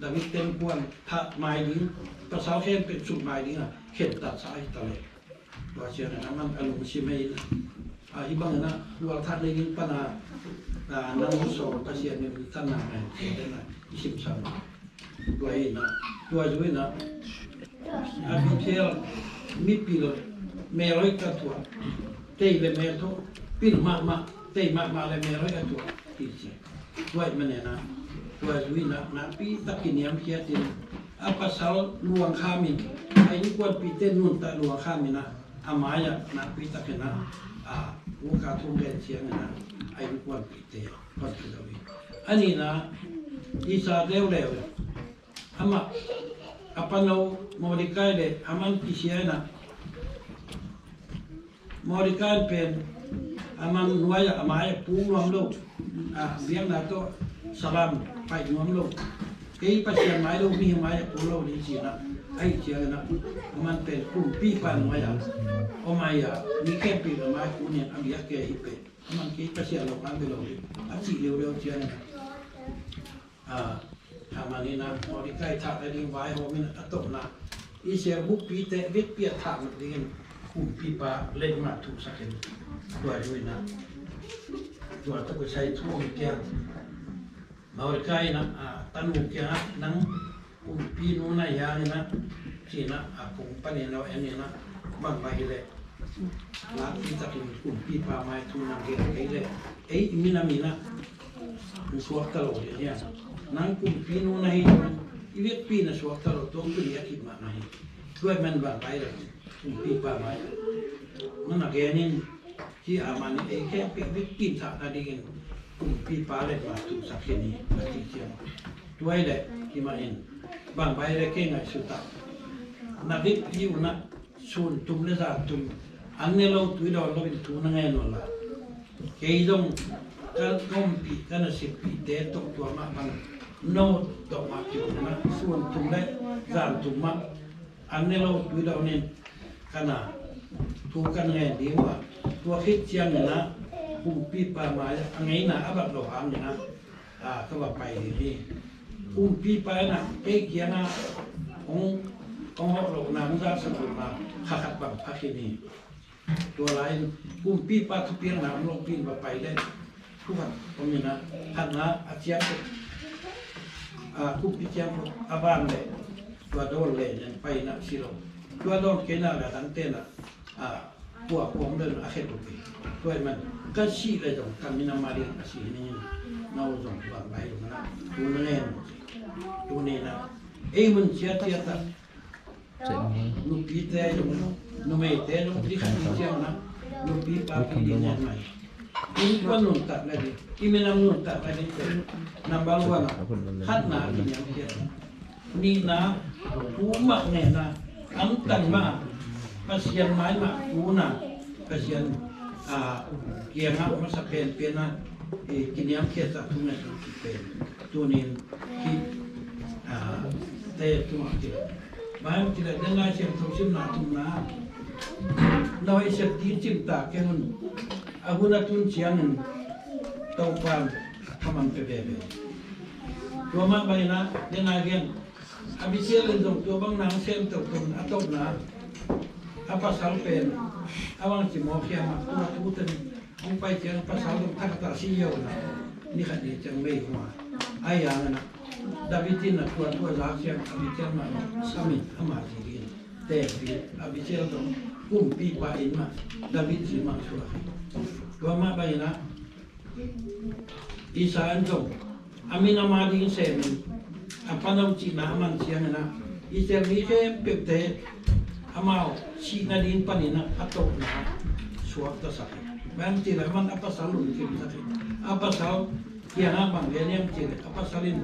David tempuan thah mai ding, pasal khempeuh sut mai ding a khentatsa ahi ta leh. Tua ciangin a man a lungsim hei in ah, hih bangin ah lualthat nei ding pan a, a, nang sawl Pasian in i tanna ngai cia den ah i simsan. Tua hi in ah, tua zu in ah, a Bethel mipil mel hoih ka tuah, tei le mel tho, pil mahmah, tei mahmah le mel hoih a tuah, ti ci. Tua ahih manin ah, tua zu in ah, nakpi tak kiniamkhiat in, a pasal luang kham in, a innkuanpihte nuntak luang kham in ah, a mai-ah nakpi takin ah, a, uka thum gen ciangin ah, a innkuanpihte hon pia lo hi. A nihna, i sa leuleu, amah, a pano Mordecai le Haman kisia in ah, Mordecai pen Haman nuai-ah a mai-ah pung nuam lo, a, biakna tawh salam pai nuam lo. Kei Pasian mai lo, mihing mai-ah pung lo ding ci in ah, ahih ciangin ah, Haman pen kumpipa nuai-ah om a, mi khempeuh a mai pung in a biak kei hi peh. Haman kei Pasian lo ngan bia lo ding a cih leuleu ciangin ah, a, Haman in ah Mordecai thah nading vaihawm in a tawpna, Israel buppite vekpi a thah nadingin kumpipa letmah thuhsak in, tua zu in ah, tua tawh kisai thu om kiang, Mordecai in ah, a, tanu kiangah, nang kumpinu na hi hangin ah, ci in ah, a kong panin lo en in ah, bang bai hi leh, nakpi takin kumpipa mai thu nang gen kei leh, ei i minam in ah, hong suakta lo ding hi a. Nang kumpinu na hi zong, i vekpi na suakta lo, tua tuni a kip mah na hi. Tua ahih man bang bai leh, kumpipa mai-ah, man a genin, hih Haman in ei khempeuh vekpi in thah nadingin kumpipa letmah thuhsak khin hi, a cih ciang. Tua hi leh, hih mah in, bang bai leh kei ngaihsut ah, na vekpi un ah, sun tum le zan tum, an ne lo tui dawn lo in thu na ngen un la. Kei zong ka ompih, ka naseppihte tawh tua mah bang, no tawh mah kibang in ah, sun tum le zan tum mah, an ne lo tui dawn in, ka na, thu ka ngen ding uh a, tua khit ciangin ah, kumpipa mai-ah a ngeina a bat lo hangin ah, a, ka va pai ding hi. Kumpipa in ah, kei kiangah hong, hong hawh lohna, hong zahsak lohna kha khat bang pha khin hi. Tua lai-in kumpipa thupiakna om lopi in va pai leh, thu khat om in ah, khatna a ciangkhut, a, kumpi ciangkhut a van leh, tua dawn leh nen pai in ah si lo. Tua dawn kei in ah leh a dangte in ah, a, kua kua om leh a khet uh hi. Tua ahih man ka sih leh zong ka minam a ding a si hi ning in, no zong bang bai zong in ah, tu na ngen, tu ni in ah, ei mun ciatciat ah Nupite zong, numeite zong, i khat i ciang na nupi papi ding ngen mai. Innkuan nuntakna ding, i minam nuntakna ding, number one ah, khatna, kiniamkhiatna. Nihna, thu mah ngenna, antang mah, Pasian mai mah tuna, Pasian, ah, kiangah masa penpen ah, eh, kiniamkhiat ah thu ngen pen. Tunin hih, ah, te tungah kila. Bang hang kila, den Lai Siangtho simna thumna, na hoih sep ding cimtak kei un, a hun a tun ciangin Topa'n a man pia veve. Tua mah bangin ah, den a gen, Abigail in zong tua bang nang sem tawh tun a tawpna, a pasal pen a bang ci mawk hiam ah, tua tu ten hong pai ciang pasal zong thak a tah si yo na, ni khat ni ciang mei hua. Ai ang na, David in a tua tua zak ciang Abigail mah sam in ama ci ding in. Te pi Abigail zong kumpipa inn mah, David ci mah suak. Tua mah bangin ah Isai in zong a minam a ding semin, a pano cihna a man ciangin ah, Israel mi khempeuhte amau sihna ding panin ah a tawpna suaktasak hi. Bang hang cih leh a man a pasal lungkimsak hi. A pasal kiangah bang gen hiam cih leh, a pasal in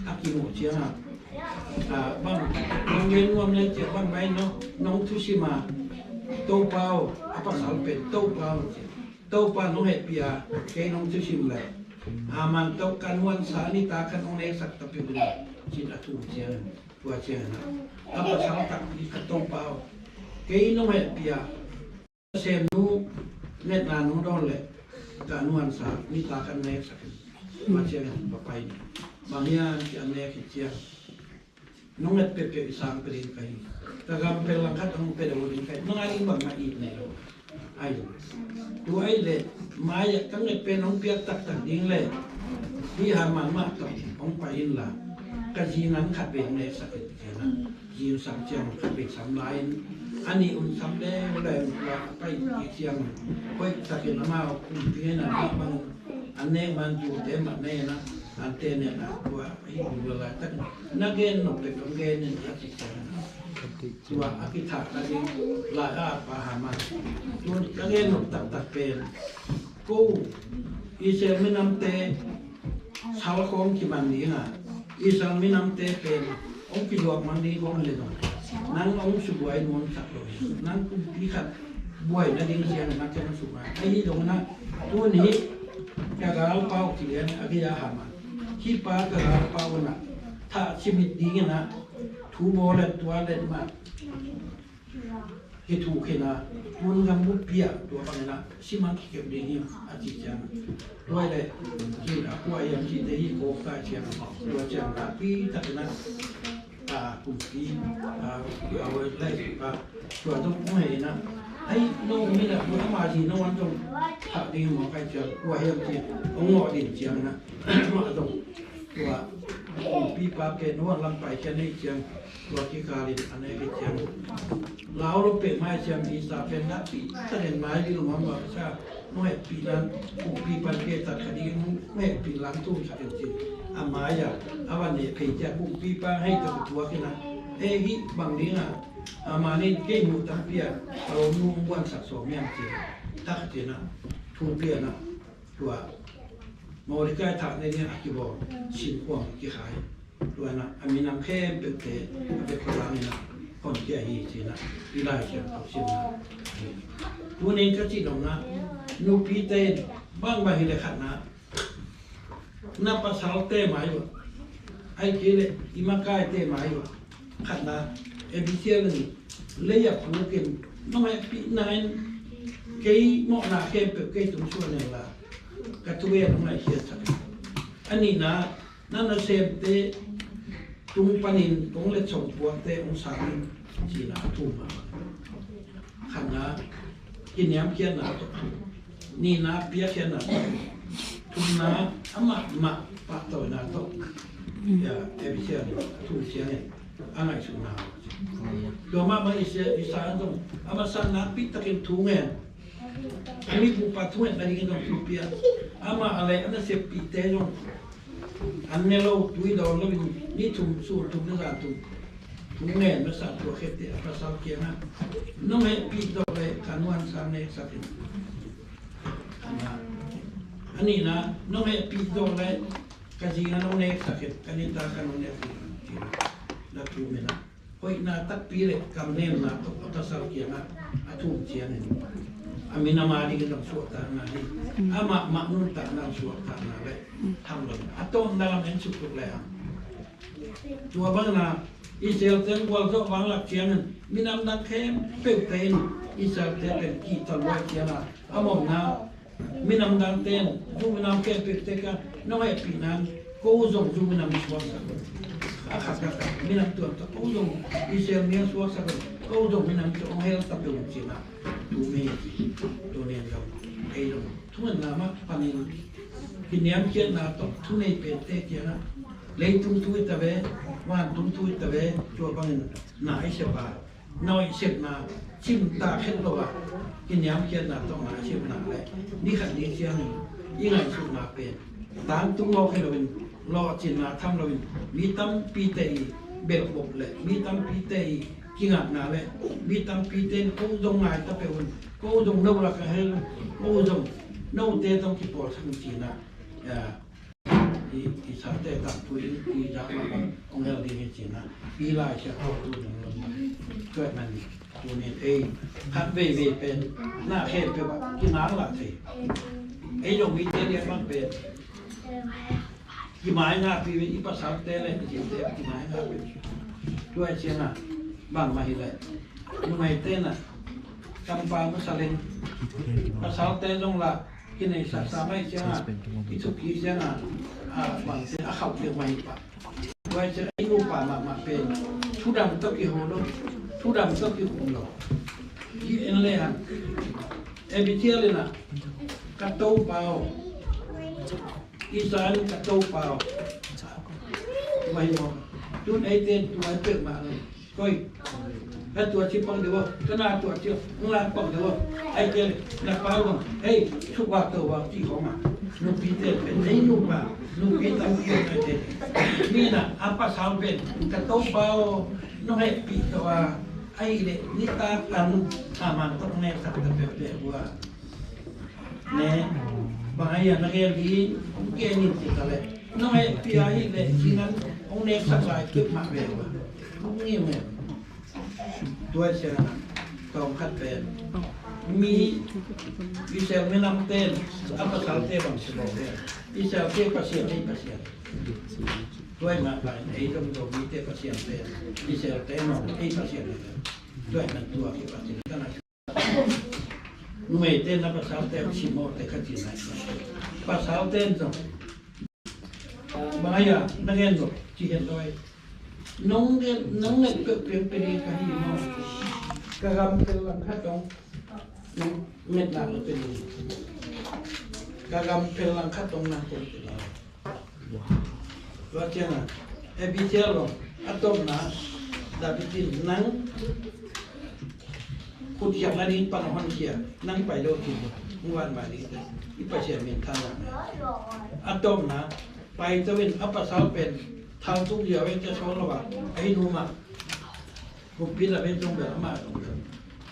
a kimuh ciangah, ah, bang, bang gen nuam le ciah bang mai no, nong thusim a, Topa aw, a pasal pen Topa aw ci. Topa nong hehpih a, kei nong thusim leh, Haman tawh ka nuansa nitak khat hong neksak ta peuh in, ci-in a thum ciangin, tua ciangin ah, a pasal takpi khat, Topa aw, kei nong hehpih a, ka semnu ngetna nong dawn leh, ka nuansa nitak khat hong neksak in, tua ciangin va pai in. Bang hiam cih a nek hi ciang, nong nget peuhpeuh i sang pia ding ka hi. Ka gam pen langkhat hong pia lo ding ka hi. Nang a ding bangmah it nei lo. Ai lo. Tua ahih leh mai-ah ka nget pen hong piak taktak ding leh, hih Haman mah tawh hong pai inla, ka zi nang khat vei hong neksak in, ci-in ah. Zi sam ciang khat vei sam lai-in, a nih un sam leuleu in, tua a pai kik ciang hoih takin amau kumpi ngeina mah bang, an nek man tuate mah nei in ah, ante nek ah, tua hih bil laitak na gen nop peuh hong gen in, a cih ciangin ah, tua a kithahna ding lai-at pa Haman, tun ka gen nop taktak pen, ko Israel minamte sal khawng kiman ding a, Israel minamte pen hong kizuak man ding khawng hi leh zong, nang hong subuai nuamsak lo hi. Nang kumpi khat buaina ding ciang nang ken hong suk ngai. Ahi zongin ah, tuni ka galpa uh ci lian a, a gei a Haman, hih pa ka galpa un ah, thah cimit dingin ah, thu bawl let tua let mah hi thu khin a, tun gam buppi ah tua bangin ah simang kikep ding hi, a ci ciang. Tua leh, hih a kua hiam cihte hih kawk ta ciang, tua ciang nakpi takin ah, a kumpi, a, a, lai, a, tua zong hong hei in ah, ai, no min ah, tua ama zi no an zong thah ding mawk ai ciang, kua hiam cih hong ngawh ding ciang in ah, mah zong tua kumpipa pen huan lam pai khia nei ciang, tua kikal in a nek hi ciang, lau lo peh mai ciang, Isa pen nakpi takin mai ding lo mah mah sa, nong hehpih nan kumpipa in ke tat kha ding, nong hehpih lang tung kha ding cin. A mai-ah a van neh phei ciang kumpipa hei tat tuak in ah, e, hih bang ding a, a man in kei muh tampi a, a lawmnu hong buansak sawm hiam cin, tak cin ah, thu pia in ah, tua Mordecai thah nei ding a kibawl, sin kuang kikhai. Tua in ah a minam khempeuhte a bek khualang in ah honkhia hi, ci-in ah i Lai Siangtho simna. Tunin ka cih nopna, nupite in bangbang hi leh khatna, na pasalte mai uh ah, ahih kei leh i makaite mai uh ah, khatna, Abigail in lei a pukin, nong hehpihna in kei mawhna khempeuh kei tung suan inla, ka thugeen hong ngaihkhiatsak in. A nihna, na nasemte tung panin kong letsong puakte hong sang in, ci-in ah a thum mah. Khatna, kiniamkhiatna tawh. Nihna, piakkhiatna tawh. Thumna, amah mah pahtawina tawh. Ya, Abigail in a thum ciangin a ngaihsutna. Tua mah bang Isai, Isai in zong, a masa nakpi takin thu ngen, a mi bupa thu ngen a dingin zong thu pia. Amah a leh a naseppihte zong an ne lo, tui dawn loin ni thum, sun thum le zan thum Thu ngen masa tua khit teh a pasal kiangah, nong hehpih zawh leh ka nuan sang neksak in. A nihna, nong hehpih zawh leh ka zingah nong neksak in, ka nitak ah nong neksak in. Na thu mena hoihna takpi leh kamnemna tawh a pasal kiangah a thum ciangin a minam a dingin zong suahtakna hi. Amah mah nuntakna zong suahtakna leh tham lo a tawpna lam en suktuk leh a Tua bangin ah Israel-te gualzawh vanglak ciangin minam dang khempeuhte in Israel-te pen kihta luai ciangin ah a mawhna minam dangte in Jew minam khempeuhte kiang nong hehpihna in ko zong Jew minam suaksak un. A khat khat minam tuam tawh ko zong Israel mi suaksak un, ko zong minam tawh hong hel ta peuh un ci-in ah tu mei ci. Tu nen zong ei zong thungetna mah panin kiniamkhiatna tawh thunei pente kiangah leitung thu hi ta ve, vantung thu hi ta ve, tua bangin na i sep a, na i sepna cimtak het lo a, kiniamkhiatna tawh na i sepna le ni khat ni ciangin i ngaihsutna pen tangtung mawk hi loin, lawhcinna tham loin, mi tampite i belhbop le mi tampite i kingakna le mi tampite in ko zong ngai ta peuh un, ko zong no lak ah hel un, ko zong note zong kipawlsak un ci-in ah, i, i sate tangthu in i zak mah bang hong hel ding hi ci-in ah, i Laisiangtho thu nong lon mah. Tua ahih manin tuni ei khat veivei pen na khempeuh ah kinang lah thei. Ei Zomite lian bang pen kimai ngahpih in, i pasalte le i zite kimai ngahpih. Tua ciangin ah bangmah hi leh numeite in ah kampau masa leng, pasalte zong lah kineisaksa mai ciangin ah, i thupi ciangin ah, a bangte a khauh deuh mah hi pah. Tua ciangin ei nupa mahmah pen thudam tawh kiho lo, thudam tawh kihum lo. Hih en le hang Abigail in ah, ka topa aw, Israel ka topa aw, tua hi maw? Tun eite in tua hi peuhmah lo. Koi, ka tua ci pang deuh aw, ka na tua ci aw, hong lak pang deuh aw. Ahih kei leh na pa bang, hei, thuk vak to vak cih khawng a, nupite pen ei nupa nupi tampi om naite. Mi in ah a pasal pen ka topa aw, nong hehpih to a, ahih leh nitak an a man tawh neksak ta peuhpeuh uh a. Ne, bang a hia na gen ding, hong gen in ci ta leh, nong hehpih a hih leh, ci nan hong neksak lai peuhmah ve ua. Hong ngiu ngiu. Tua ciangin tawm khat pen mi Israel minamte in a pasalte bang ci bawk hiam? Israelte Pasian, ei Pasian. Tua ahih mah bangin ei zong Zomite Pasian pen Israelte mah ei Pasian. Tua ahih manin tua ki Pasian ka na Numeite na pasalte uh simawhte kha ci nai. Pasalte in zong bang a hia na gen lo ci hian lo ei. Nong gen, nong nget peuhpeuh pe ding ka hi maw? Ka gam pel langkhat dong nong nget nak lo pe ding. Ka gam pel langkhat dong nang kong pe ding. Tua ciangin Abigail bang a tawpna David in nang khut khialhna ding pan a honkhia, nang pai lo ding, hong vat mai ding te, i Pasian min thanna. A tawpna pai to in a pasal pen thal tung liau in cia sawl lo a, a inn um ah kumpi David zong bel amah zong bel,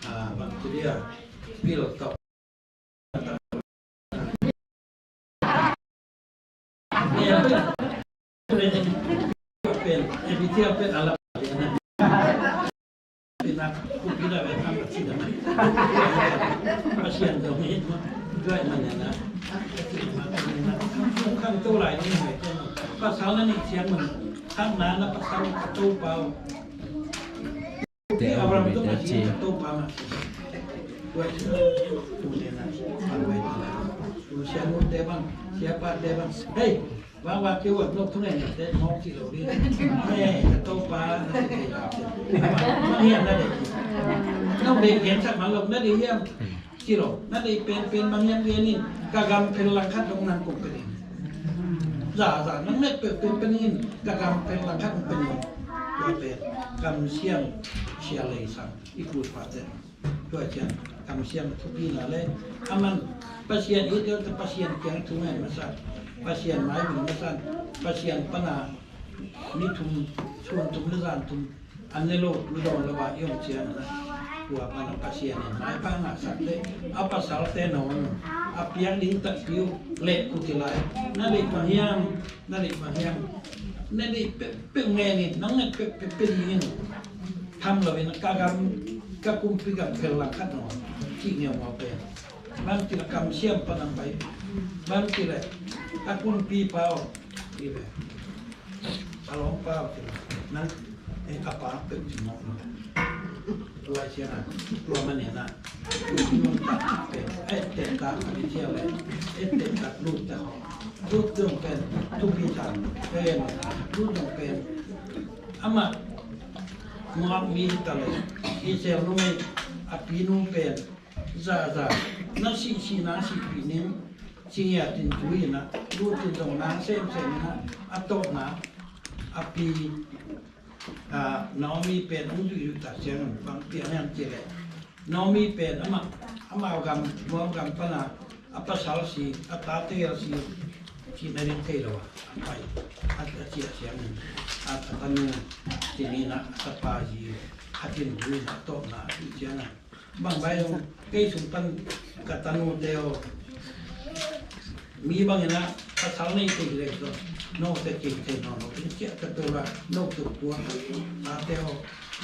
a, bang ci dia, pil tawh. Pasal na nih ciang man, khatna na pasal Topa aw. Te a Abraham tuk a ci. Topa mah. Tua ci. Tu ne na. An vai ta la. Tu sia nu te bang, sia pa te bang. Hei, bang wa kiu wa nok tu ne na te mok ci lo di. Hei, ka Topa na te la. Bang hian na de. Nok de hian sak mang lok na de hian. Ci lo, na deih penpen bang hiam gen in, ka gam pel langkhat dong nang kong pe ding. Za, za, nang met peuh penpen in, ka gam pel langkhat kong pe ding. Tua pen, kamsiam sia lei sang, i pu i pa te. Tua ciang, kamsiam thupi na le, aman, Pasian i deuh te Pasian kiang thu ngen masa, Pasian mai min masa, Pasian pana, ni thum, sun thum le zan thum, An ne lo, tu dawn lo a i om ciang na. Tua pan a Pasian in maipha ngahsak teh, a pasalte nawn a piak ding takpi uh leh kut hi lai. Na deih bang hiam, na deih bang hiam. Na deih peuhpeuh ngen in, nang na peuhpeuh pia ding in. Tham lo in ka gam, ka kumpi gam phel lang khat nawn. Cih ngiau mau pen. Bang ci leh kamsiam pan a pai. Bang ci leh ka kumpipa aw. Ci leh. A lawmpa aw ci leh. Nang, eh, a pa peuh ci mawk lo. Tua sia na, tua mah ni na. Tua mah ni na. Eh, teh tak a di cia leh. Eh, teh tak lut tak haw. Lut dong pen, thupi tak. Eh, lut dong pen. Amah, Moab mi hi ta leh. Israel numei, a pinu pen. Za, za, na sih, sih na sihpih ning, sih ngiat in zui in a, lut in zong na semsem in a, a tawpna, a pi, a, Naomi pen hong zuih zuih tak ciang bang piang hiam cih leh, Naomi pen amah, amau gam, Moab gam pan a, a pasal si, a tate si, si na ding thei lo a, a pai, a, a ciah ciang in, a, a tanu, ci ni na, a tapa si, a tin zui in a tawpna, a sih ciang a, Bang bai zong, kei sung pan ka tanute aw. Mi bangin a, pasal nei kei leh zong, note kei thei nawn lo, in ciah ka tua, no tuk tua, tate aw,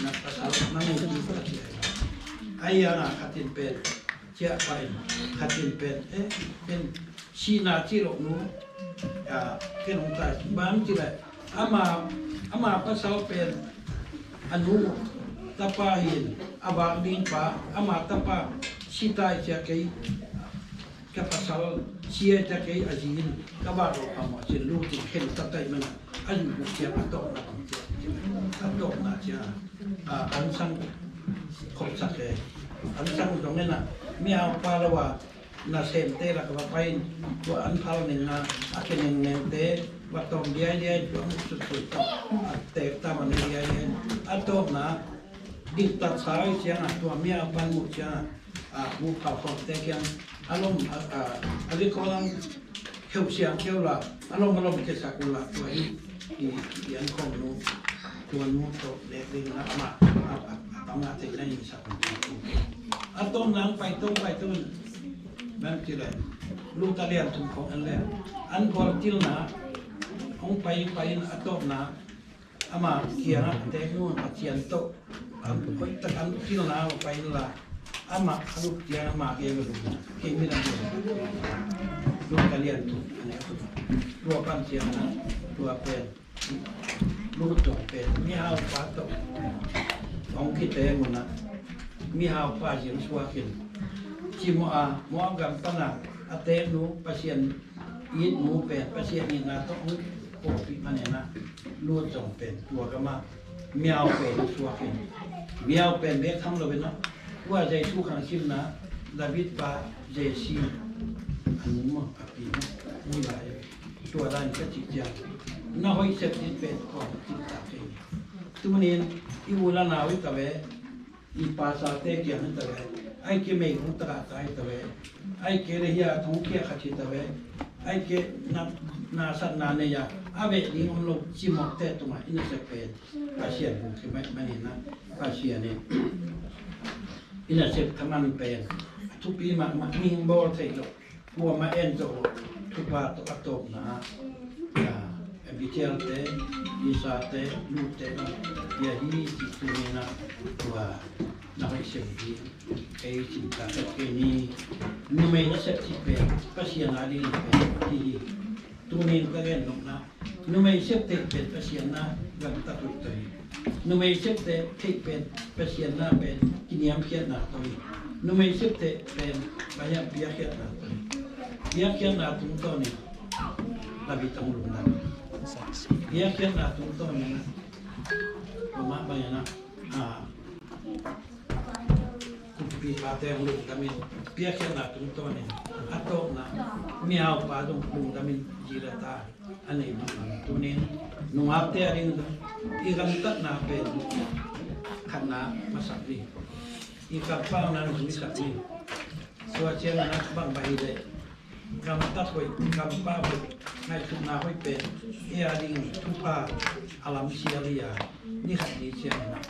na pasal na nei kei ka ciah. Ai a na khatin pen, ciah pai, khatin pen, eh, pen, Sihna cih loh nu, a, ken hong tai, bang ci leh, ama, ama pasal pen, a nu, tapa hi in, a vak ding pa, ama tapa, si tai cia kei, ka pasal, si ai cia kei, a zi in, ka vak lo pa maw, cin lu cin khen ta tai mana, a yu bu cia, a tawpna bang cia, a tawpna cia, a, an sang, khop sak e, an sang zong e na, mi au pa lo a, Nasemte lak va pai in, tua an phal ningna, a kinengnengte va tawm diaidiai, tua muk sutsut tawh a teek tam a ne diaidiai. A tawpna, diktat sa oi ciangin, tua mi a pan muh ciangin, a, mu phal khawmte kiang a lom, a, a, a likolang kheuh siang kheuh la, a lom a lom kesak uh la, tua hi, i, i an khawm nu, tua nu tawh lek ding na, amah, a, a, a, amah theihna in sak uh. A tawpna pai to, pai to, Bang ci leh, Luka lian thum khawng en leh, an bawltilna hong pai, pai in a tawpna, ama kiangah a teek nu Pasian tawh, an hoih tak an pilna hong pai in la, amah a luk ciang ama kei bel kei mi lam Luka lian thum, a neu thum. Tua pan ciang na, tua pen. Lut zong pen mihaupa tawh hong kiteng un ah, mihaupa zing suak in, cimawh a, Moab gam pan a a teeknu Pasian itnu pen, Pasian itna tawh hong pawlpih manin ah, Lut zong pen tua gamah mihau pen suak in, mihau pen bek tham lo in ah, tua Jesu khang simna David pa Jesse a nu maw, a pi maw, ni lai. Tua dan ka cih ciang, na hoih sep ding pen kua na cih tak kei. Tunin i u la nau hi ta ve, i pasal te kiang hi ta ve, ai ke mei hong taka ta hi ta ve, ai ke le hia thong kia khat hi ta ve, ai ke na, na sat na nei a, a ve ding om lo cimawh te tungah i na sep pen Pasian hong khi mai manin ah, Pasian in i na sep thaman pen a thupi mahmah, mihing bawl thei lo. Kuamah en zo lo, thupha tawh a tawpna, a, Bethel te, Lisa te, Lut te bang, pia hi ci tunin ah, tua, na hoih sem hi, kei cin ka sep kei ni, numei na sep cih pen, Pasian a ding pen, hi hi, tunin ka gen nopna, Numei sep theih pen Pasian na gamtat uh tawh hi. Numei sep theih pen Pasian na pen kiniamkhiatna tawh hi. Numei sep theih pen bang hiam, piakkhiatna tawh hi. Piakkhiatna tungtawn in David hong lungdam. Piakkhiatna tungtawn in amah bang hiam, a, kumpipa te hong lungdam in, piakkhiatna tungtawn in, a tawpna mihaupa zong lungdam in, zi le ta a nei mahmah. Tunin nungakte a ding zong i gamtatna pen khatna masak ding, i kampauhna zuisak ding. Tua ciangin ah bang bang hi leh, Gamtat hoih, gampau hoih, ngaihsutna hoih pen ei a dingin thupha a lamsial hi a, ni khat ni ciangin ah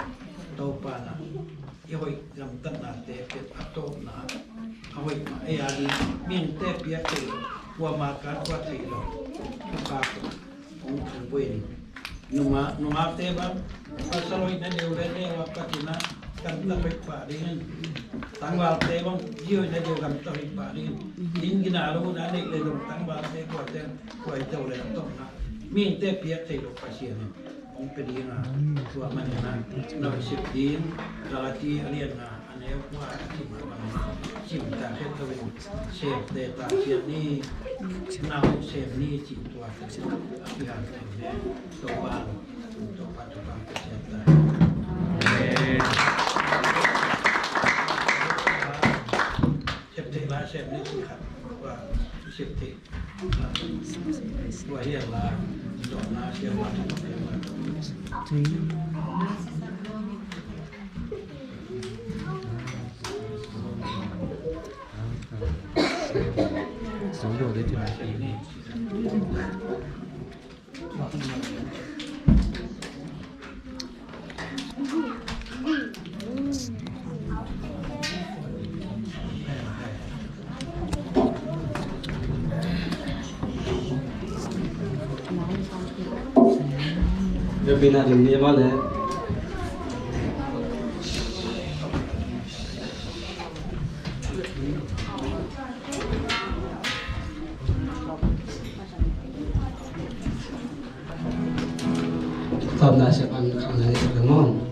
Topa in ah i hoih gamtatnate pen a tawpna a hoih mah ei a ding, mihingte piak thei lo, kuama kan kuat thei lo thupha ko hong thum buai ni. Nungak, nungakte bang pasal hoih na deuh le neu a patin ah gamtat hoih pah dingin, tangvalte bang zi hoih na deuh gamtat hoih pah dingin, inn gina lo na neih le dong tangvalte kuate kuai to le tawpna mihingte piak thei lo Pasian in hong pia ding a, tua manin ah na hoih sep ding Galati a lian nga a neu kua a cih mah bangin cimtak het lo in, semte tangsiat ni, na hoih sem ni cih tua a kihanthawn le Topa, Topa, Topa Pasian ta. Amen. Sep theih lai sem ni cih khat tua sep theih. Tawpna siapa khang na ni maw?